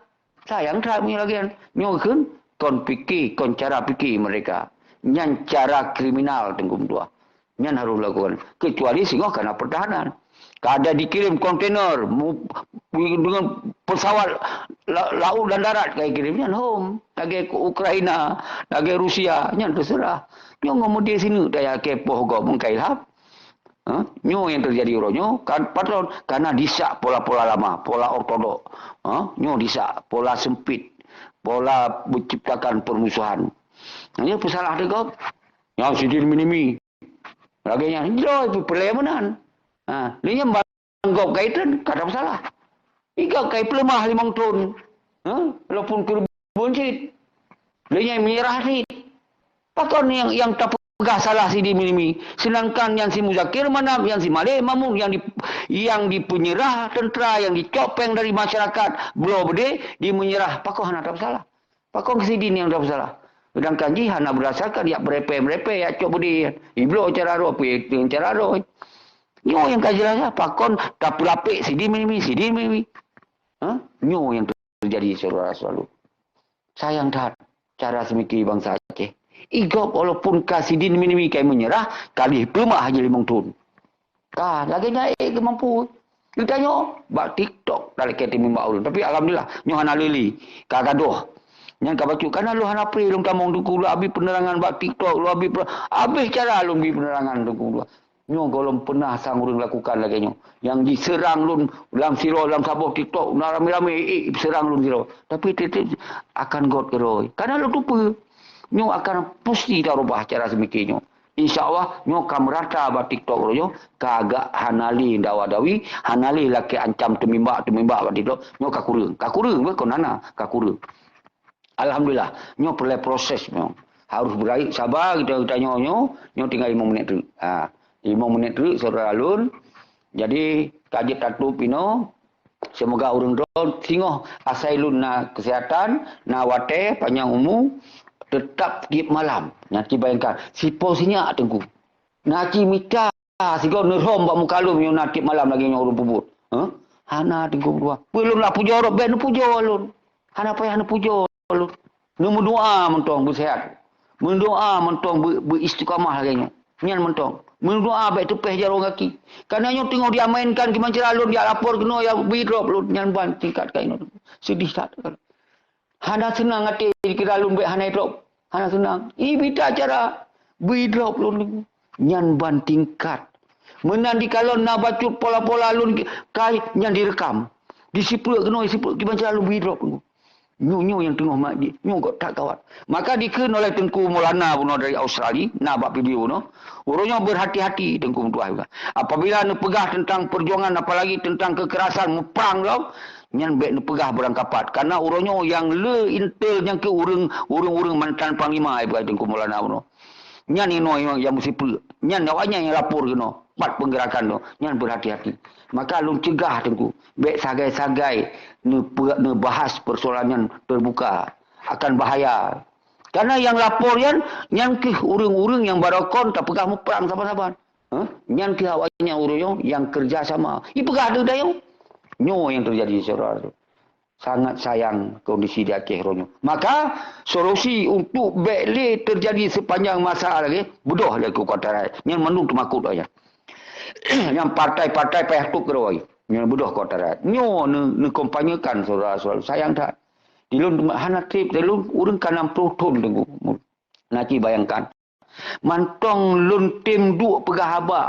Sayang that meunyoe lagèe nyan. Nyoe kheun kon pike, kon cara pike mereka. Nyan cara kriminal Teungku meutuah. Nyan harôh lakukan. Kecuali singoh kana pertahanan. Ka ada dikirim kontainer mu-, dengan pesawat la-, laut dan darat ka dikirim. Nyan hom. Lagèe ke Ukraina, lagèe Rusia. Nyan terserah. Nyoe ngon meudeh sineuk daya kepoh gob meukai lhap. Ha? Nyoe nyang teujadi uroe nyoe, kan patron, karena disak pola-pola lama, pola ortodok. Ha? Nyoe disak, pola sempit, pola menciptakan permusuhan. Nyoe peusalah teuh gob. Nyang sidin minimi. Lagèe nyan, jroh peureulèe meunan. Ha, lé nyan ban gob kai treun, ka tapeusalah. I gob kai peuleumah limong thon. Ha? Walaupun keureubeuen cit. Lé nyan meunyeurah cit. Pakon nyang, nyang tapeugah salah sidin minimi? Seudangkan nyang si Muzakir Manaf, nyang si Malek Mahmud, nyang di, nyang dipeunyerah teuntra, nyang dicok pèng dari masyarakat, bloe beudé, dimeunyeurah, pakon hana tapeusalah? Pakon sidin nyang tapeusalah? Seudangkan jih hana beudasarkan jak meurepèe-meurepèe, jak cok beudé. Ibloe cara droe, peue cara droe. Nyoe nyang ka jeulaih, pakon tapeulapek sidin minimi, sidin minimi. Ha? Nyoe nyang teujadi, syedara-syedara lôn. Sayang that cara seumiki bansa Aceh. I gob walaupun ka sidin minimi kai meunyeurah, ka lheuh peuleumah jih limong thon. Ka, lagèe nyan ék geumampu. Geutanyoe bak TikTok dak lakèe teumimbak ulôn. Tapi alhamdulillah, nyoe hana lé lé. Ka gadôh. Nyan ka bacut, kana lôn hana pré lôn tamong Teungku, lôn abi peunerangan bak TikTok, lôn abi pe-, abéh cara lôn bi peunerangan Teungku. Nyoe gohlom peunah sang ureueng lakukan lagèe nyoe. Nyang jiseurang lôn lam sidroe, lam saboh TikTok, na ramé-ramé, eh, eh, seurang lôn sidroe. Tapi tiep-tiep akan göt keudroe. Kana lôn tupeue. Nyoe akan pusti tarubah cara seumike nyoe. Insya Allah, nyoe ka meurata bak TikTok uroe nyoe, ka agak hana lé dawa-dawi, hana lé lakèe ancam teumimbak-teumimbak bak TikTok. Nyoe ka kureueng. Ka kureueng, bukan hana, ka kureueng. Alhamdulillah, nyoe peureulèe proses nyoe. Harôh beurayeuk saba geuta-, geutanyoe nyoe, nyoe tinggai limong minèt treuk. Ha, limong minèt treuk, syedara lôn. Jadi, ka jeuet tatôp inoe. Seumoga ureueng droe singoh asai lôn na keuseuhatan, na watèe, panyang umu, teutap tiep malam. Nyan ci bayangkan, sipo sinyak Teungku. Na ci mita sigoe neurhom bak muka lôn meunyoe na tiep malam lagèe nyoe ureueng peubuet. Hah? Hana Teungku meudoa. Peue lôn la pujoe droe, bèk neupujoe lôn. Hana payah neupujoe lôn. Neumeudoa mantong beuseuhat. Meudoa mantong beu-, beuistiqamah lagèe nyoe. Nyan mantong. Meudoa bèk teupèh jaroe gaki. Karena nyoe teungoh diamainkan keumancara lôn, jak lapor keunoe, jak bri drop lôn. Nyan ban tingkat ka inoe. Seudih that. Hana seunang até dikira lôn bèk hana idrop. Hana seunang. Ih, mita cara bri drop lôn. Nyan ban tingkat. Meunan dikalon na bacut pola-pola lôn kai nyan direkam. Disipleuk keunoe, disipleuk kiban cara lôn bri drop. Nyoe, nyoe nyang teungoh mat jih. Nyoe gawat that gawat. Maka dikheun oleh Teungku Maulana bunoe dari Australia, na bak video noh. Uroe nyoe berhati-hati Teungku meutuah. Apabila neupeugah tentang perjuangan, apalagi tentang kekerasan, muprang lom, nyan bèk neupeugah beurangkapat. Karena uroe nyoe nyang le intel nyan keuh ureueng, ureueng-ureueng mantan panglima, ai bukai Teungku Maulana bunoe. Nyan inoe nyang, nyang meusipeue. Nyan awaknyan nyang lapor keunoe, pat peunggerakan nyoe. Nyan berhati-hati. Maka lôn cegah Teungku, bèk sagai-sagai neupe-, neubahas persoalan nyan terbuka. Akan bahaya. Karena nyang lapor nyan, nyan keuh ureueng-ureueng nyang baroekon tapeugah muprang saban-saban. Hah? Nyan keuh awaknyan ureueng nyang keureuja sama. Ipeugah deuh dayong. Nyoe nyang teujadi, syedara. Sangat sayang kondisi di Aceh uroe nyoe. Maka, solusi untuk bèk lé teujadi sepanjang masa lagèe, beudôh lé keu Kuartal Rakyat. Nyan mandum teumakot awaknyan. Nyang partai-partai payah tôp keudroe. Nyan beudôh Kuartal Rakyat. Nyoe neu-, neukompanyekan syedara-syedara. Sayang that. Di lôn hana trép, di lôn ureueng ka nam ploh thon Teungku. Na ci bayangkan. Mantong lôn tem duek peugah haba.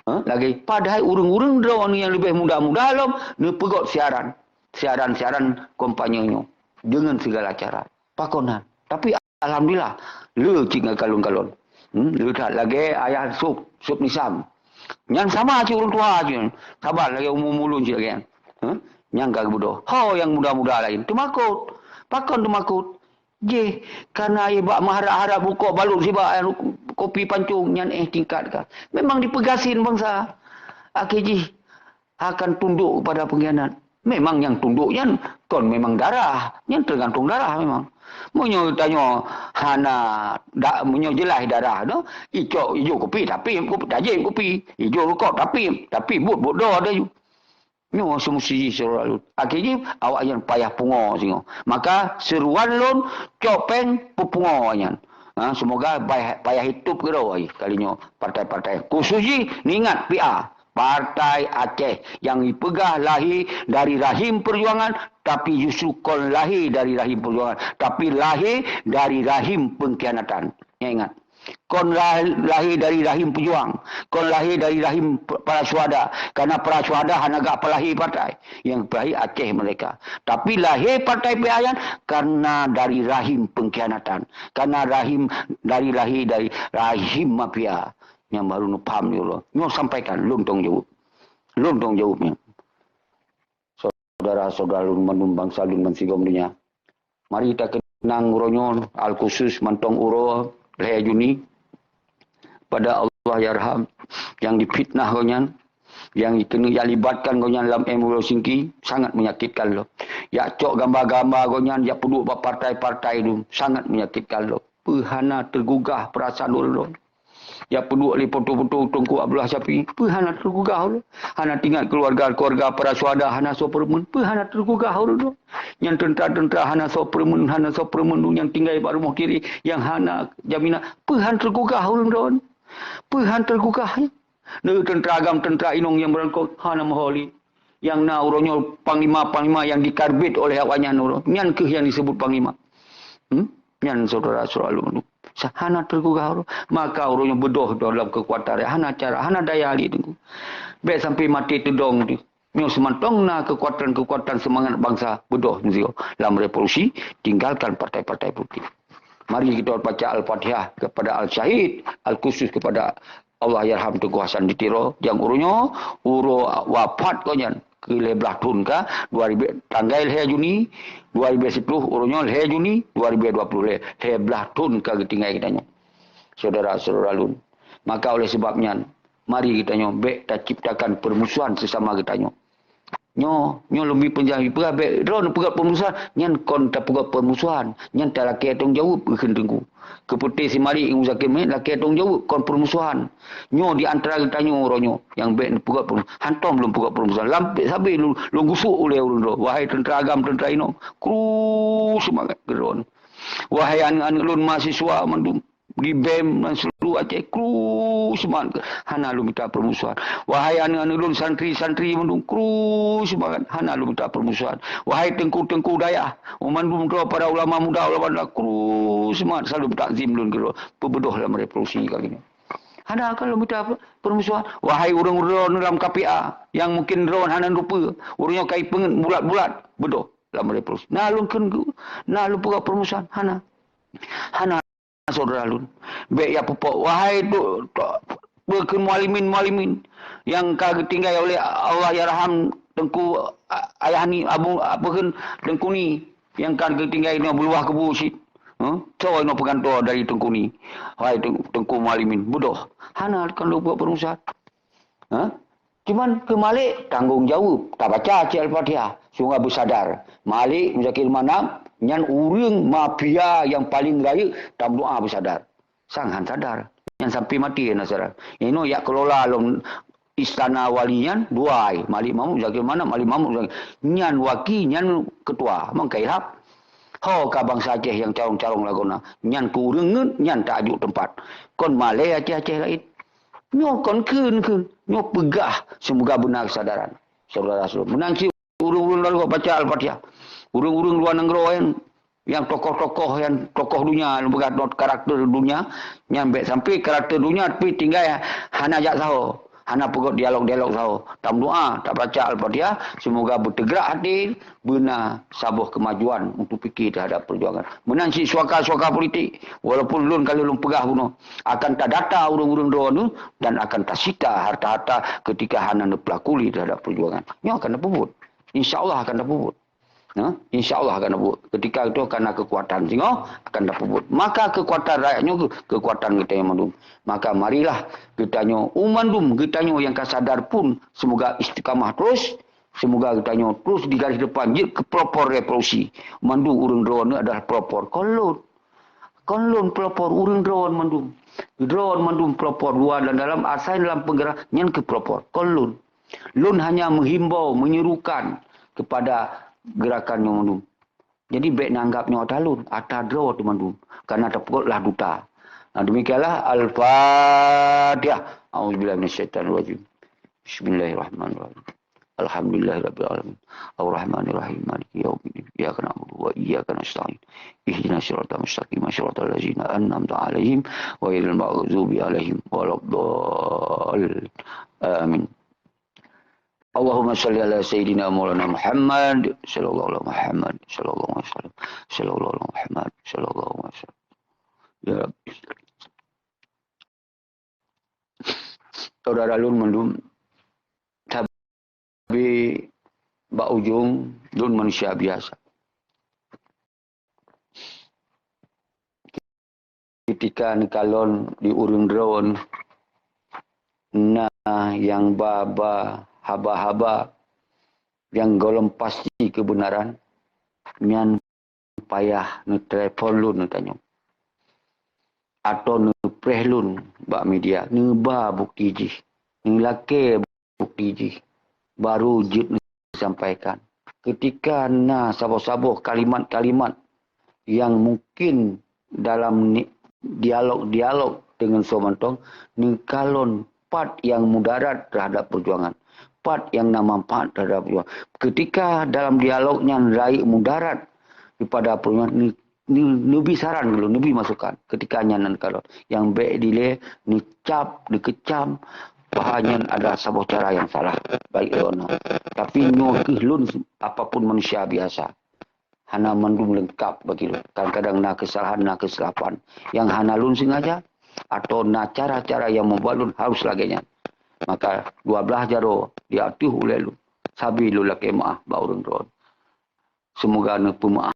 Ha? Lagèe padahai ureueng-ureueng droeneuh nyang leubeh muda-muda lom neupeugöt siaran. Siaran-siaran kampanye nyoe deungon segala cara. Pakon han. Tapi alhamdulillah, le cit ngon kalon-kalon. Hmm, le that lagèe ayah Sop, Sop Nisam. Nyan sama cit ureuëng tuha cit. Saban lagée umu-umu lôn cit lagée nyan. Huh? Nyang ka geubeudôh. Ho nyang muda-muda laén. Teumakot. Pakon teumakot? Jih, karena bak meuharap-harap bukok balot sibak kopi pancong nyan éh tingkat ka. Memang dipeugasin bansa. Akhé jih akan tunduk kepada pengkhianat. Memang nyang tunduk nyan kon memang darah. Nyan tergantung darah memang. Meunyoe tanyoe hana da, meunyoe jeulaih darah tu, icok ijô kopi tapi kopi tajém kopi, ijô rukok tapi tapi buet buet doh ada ju. Nyoe seumusi jih syedara lôn. Akhé jih awaknyan payah pungo singoh. Maka seuruan lôn cok péng peupungo awaknyan. Ha, semoga payah, payah hitôb keudroe kali nyoe partai-partai. Khusus jih niingat P A, Partai Aceh nyang jipeugah lahé dari rahim perjuangan, tapi justru kon lahé dari rahim perjuangan, tapi lahé dari rahim pengkhianatan. Ingat. Kon lahé dari rahim pejuang, kon lahé dari rahim para syuhada. Karena para syuhada hana gak peulahé partai. Yang peulahé Aceh Merdeka. Tapi lahé partai P A nyan karena dari rahim pengkhianatan. Karena rahim dari lahé dari rahim mafia. Nyang baru neupaham ni Allah. Nyoe sampaikan, lôn tanggung jawab. Lôn tanggung jawab nyoe. Saudara-saudara lôn mandum bansa lôn bansigom donya. Mari takeunang uroe nyoe al-khusus mantong uroe lhée Juni pada Allahyarham nyang difitnah gobnyan, nyang dikeuneuk jak libatkan gobnyan lam M W singki sangat menyakitkan lom. Jak cok gamba-gamba gobnyan jak peuduek bak partai-partai dum sangat menyakitkan lom. Peuhana teugugah peurasaan ulôn. Jak peuduek lé foto-foto Teungku Abdullah Syafi'i, peue hana teugugah ulôn? Hana teuingat keuluwarga-keuluwarga para syuhada hana soe peureumeun, peue hana teugugah ulôn? Nyan teuntra-teuntra hana soe peureumeun, hana soe peureumeun nyang tinggai bak rumoh kiri nyang hana jaminan, peue hana teugugah ulôn droen? Peue hana teugugah? Neu teuntra agam, teuntra inong nyang beurangkot hana meuholi. Nyang na uroe nyoe panglima-panglima nyang dikarbit oleh awaknyan uroe nyan kheueh nyang disebut panglima. Hmm? Nyan saudara-saudara lôn. Hana teugugah uroe. Maka uroe nyoe beudôh dalam keukuatan hana cara, hana daya lé teungku. Bék sampai maté teudong tu. Nyoe seumantong na keukuatan-keukuatan seumangat bansa beudôh nyoe lam revolusi, tinggalkan partai-partai politik. Mari kita baca Al-Fatihah kepada Al-Syahid, al-khusus kepada Allahyarham Teungku Hasan di Tiro, nyang uroe nyoe, uroe wafat gobnyan, keu lhée blaih thon ka, dua ribu, tanggai lhée Juni dua ribu sepuluh, uroe nyoe lhée Juni dua ribu dua puluh lhée, lhée blaih thon ka geutinggai geutanyoe. Saudara-saudara lôn, maka oleh sebab nyan, mari geutanyoe bék taciptakan permusuhan sesama geutanyoe. Nyoe, nyoe lôn bi peunjah peugah bék droe neupeugah peurmusuhan, nyan kon tapeugah peurmusuhan, nyan talakée tanggung jaweueb kheun teungku. Keupeuteh si Malik ngon Zakir Malik lakée tanggung jaweueb kon peurmusuhan. Nyoe di antara geutanyoe uroe nyoe nyang bék neupeugah peurmusuhan. Hantom lôn peugah peurmusuhan. Lam sabe lôn, lôn gusok ulée ureuëng droe. Wahai teuntra agam, teuntra inong, kru seumangat keu droe. Wahai aneuëk-aneuëk lôn mahasiswa mandum, di BEM dan seluruh Aceh, kru seumangat, hana lôn mita peurmusuhan. Wahai aneuëk-aneuëk lôn santri-santri mandum, kru seumangat, hana lôn mita peurmusuhan. Wahai teungku-teungku dayah, mandum droe para ulama muda, ulama muda, kru seumangat, selalu takzim lôn keudroe, peubeudôh lam revolusi kali nyoe. Hana ka lôn mita peurmusuhan. Wahai ureuëng-ureuëng lam K P A, nyang mungkin droe hana rupa, ureuëng nyoe kai peungeut bulat-bulat, beudôh lam revolusi. Na lôn kheun, na lôn peugah peurmusuhan, hana. Hana. Saudara lôn. Bék ya pupok. Wahai tu, tu, beukeuen mualimin-mualimin nyang ka geutinggai oleh Allahyarham Teungku A-, Ayah Ni Abu, apa kheun, Teungku Ni nyang ka geutinggai nyoe beuluwah kubu cit. Huh? Soe inoe peugantoe dari Teungku Ni? Wahai Teung-, Teungku Mualimin, beudôh. Hana kan lôn buet peurumusan. Huh? Cuman keu Malik, tanggong jaweueb, tabaca cit Al-Fatihah, sehingga beusadar. Malik Muzakir Manaf, nyan ureuëng mafia nyang paleng rayeuk, tameudoá beusadar. Sang han sadar. Nyan sampai maté hana sadar. Inoe jak keulola lom istana wali nyan, dua ai. Malik Mahmud, Muzakir Manaf, Malik Mahmud, Muzakir. Nyan waki, nyan ketua, mangkai hab. Ho ka bansa Aceh nyang carông-carông lagoena. Nyan keu ureuëng ngeut, nyan tajok teumpat. Kon malée Aceh-Aceh laén. Nyoe kon kheun-kheun, nyoe peugah seumoga beuna keusadaran. Saudara-saudara, meunan cit ureuëng-ureuëng luwa nanggroe baca Al-Fatihah. Ureuëng-ureuëng luwa nanggroe nyan, nyang tokoh-tokoh, nyang tokoh dunia, nyang peugah not karakter dunia, nyan bék sampai karakter dunia tapi tinggai hana jak saho. Hana peugöt dialog-dialog sahoe. Tameudoa, tabaca Al-Fatihah, semoga beuteugerak até, beuna saboh kemajuan untuk pike terhadap perjuangan. Meunan cit suaka-suaka politik, walaupun lôn ka lôn peugah bunoe, akan tadata ureuëng-ureuëng droeneuh dan akan tasita harta-harta ketika hana neupeulakuli terhadap perjuangan. Nyoe akan tapeubuet. Insya Allah akan tapeubuet. Nah, insya Allah akan tapeubuet. Ketika itu akan ada kekuatan singoh akan tapeubuet. Maka kekuatan rakyat nyoe ke-, kekuatan geutanyoe mandum. Maka marilah geutanyoe, u mandum geutanyoe nyang ka sadar pun, semoga istiqamah terus. Semoga geutanyoe terus di garis depan jeuet keu pelopor revolusi. Mandum ureuëng droeneuh adalah pelopor. Kon lôn. Kon lôn pelopor, ureuëng droeneuh mandum. Droeneuh mandum pelopor, luwa dan dalam, asai lam penggerak, nyan keuh pelopor. Kon lôn. Lôn hanya menghimbau, menyerukan kepada gerakan nyoe mandum. Jadi, bék neuanggap nyoe ata lôn, ata droe teumandum. Karena tapeugot lah duta. Nah, demikianlah Al-Fatihah. A'udzubillahi minasyaitonirrajim. Bismillahirrahmanirrahim. Alhamdulillahirabbil alamin. Arrahmanirrahim. Maliki yaumiddin. Iyyaka na'budu wa iyyaka nasta'in. Ihdinas siratal mustaqim. Siratal ladzina an'amta 'alaihim ghairil maghdubi 'alaihim waladdallin. Amin. Allahumma shalli ala sayyidina maulana Muhammad, sallallahu ala Muhammad, sallallahu alaihi wasallam, sallallahu ala Muhammad, sallallahu alaihi wasallam. Ya Rabbi. Saudara lôn mandum, tapi bak ujong lôn manusia biasa. Ketika neukalon di ureuëng droeneuh na nyang ba-ba haba-haba nyang gohlom pasti keubeunaran, nyan payah neutelepon lôn neutanyong, atawa neupreh lôn bak media, neuba bukeuti jih, neulakée bukeuti jih, baru jeuet neusampaikan. Keutika na saboh-saboh kalimat-kalimat nyang mungken dalam ni-, dialog-dialog deungon soe mantong, neukalon pat nyang mudarat terhadap perjuangan, pat nyang na manfaat terhadap perjuangan. Keutika dalam dialog nyan rayeuk mudarat kepada perjuangan, neu-, neu-, neubi saran dulu, neubi masukan. Keutika nyan neukalon, nyang bék dilée neucab, neukeucam, bahwa nyan adalah saboh cara nyang salah bagi droeneuh. Tapi nyoe keuh lôn, apapun manusia biasa, hana mandum leungkap bagi lôn. Kadang-kadang na keusalahan, na keusalahan nyang hana lôn sengaja, atau na cara-cara nyang membuat lôn harus lagée nyan. Maka dua blaih jaroe di ateueh ulée lôn, sabe lôn lakée meuáh bak ureuëng droe. Semoga neupeumeuáh.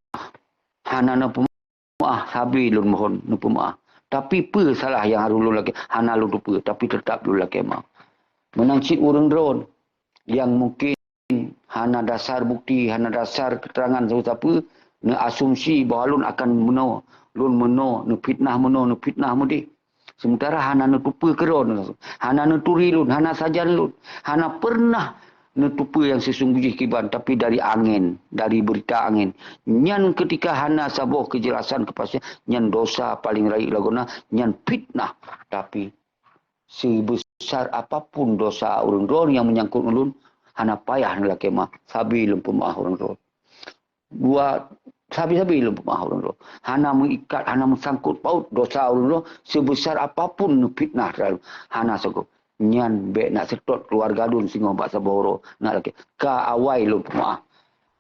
Hana neupeumeuáh, sabe lôn mohon neupeumeuáh. Tapi peue salah nyang harôh lôn lakée? Hana lôn teupeue, tapi teutap lôn lakée meuáh. Meunan cit ureuëng droe nyang mungken hana dasar bukeuti, hana dasar keuteurangan sapeue-sapeue, neuasumsi bahwa lôn akan meunoe, lôn meunoe, neufitnah meunoe, neufitnah meudeh. Sementara hana neuteupeue keudroe, hana neuturi lôn, hana sajan lôn, hana peureunah neuteupeue nyang seusunggoh jih kiban, tapi dari angén, dari beurita angén. Nyan keutika hana saboh keujelasan keupastian, nyan dosa paleng rayeuk lagoena, nyan fitnah. Tapi seubesar apapun dosa ureuëng droe nyang meunyangkot ngon lôn, hana payah neulakée meuáh, sabe lôn peumeuáh ureuëng droe. Dua, sabe-sabe lôn peumeuáh ureuëng droe. Hana meuikat, hana meusangkot paut dosa ureuëng droe, seubesar apapun neufitnah terhadap, hana sangkot. Nyan bék nak seutôt keuluwarga lôn singoh bak saboh uroe, nak lakée. Ka awai lôn peumeuáh.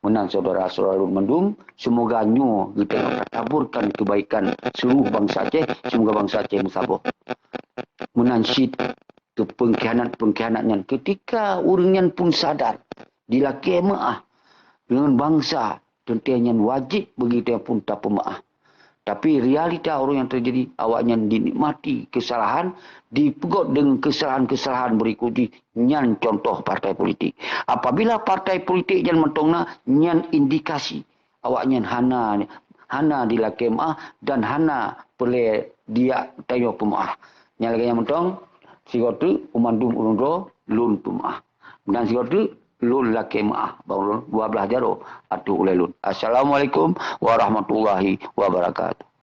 Meunan syedara-syedara lôn mandum, seumoga nyoe geutanyoe tataburkan keubaikan seuluruh bansa Aceh, seumoga bansa Aceh meusaboh. Meunan cit keu peungkhianat-peungkhianat nyan, keutika ureuëng nyan pun sadar, jilakée meuáh deungon bansa, teuntée nyan wajéb bagi geutanyoe pun tapeumeuáh. Tapi realita ureuëng nyang teujadi, awaknyan dinikmati keusalahan, dipeugot deungon keusalahan-keusalahan beurikot jih, nyan cuntoh partai politik. Apabila partai politik nyan mantong na, nyan indikasi awaknyan hana, hana jilakée meuáh dan hana peureulée jijak tanyoe peumeuáh. Nyang lagée nyan mantong, sigoe teuk u mandum ureuëng droe lôn peumeuáh. Dan sigoe teuk lôn lakée meuáh bak ureuëng dua blaih jaroe ateueh ulée lôn. Assalamualaikum warahmatullahi wabarakatuh.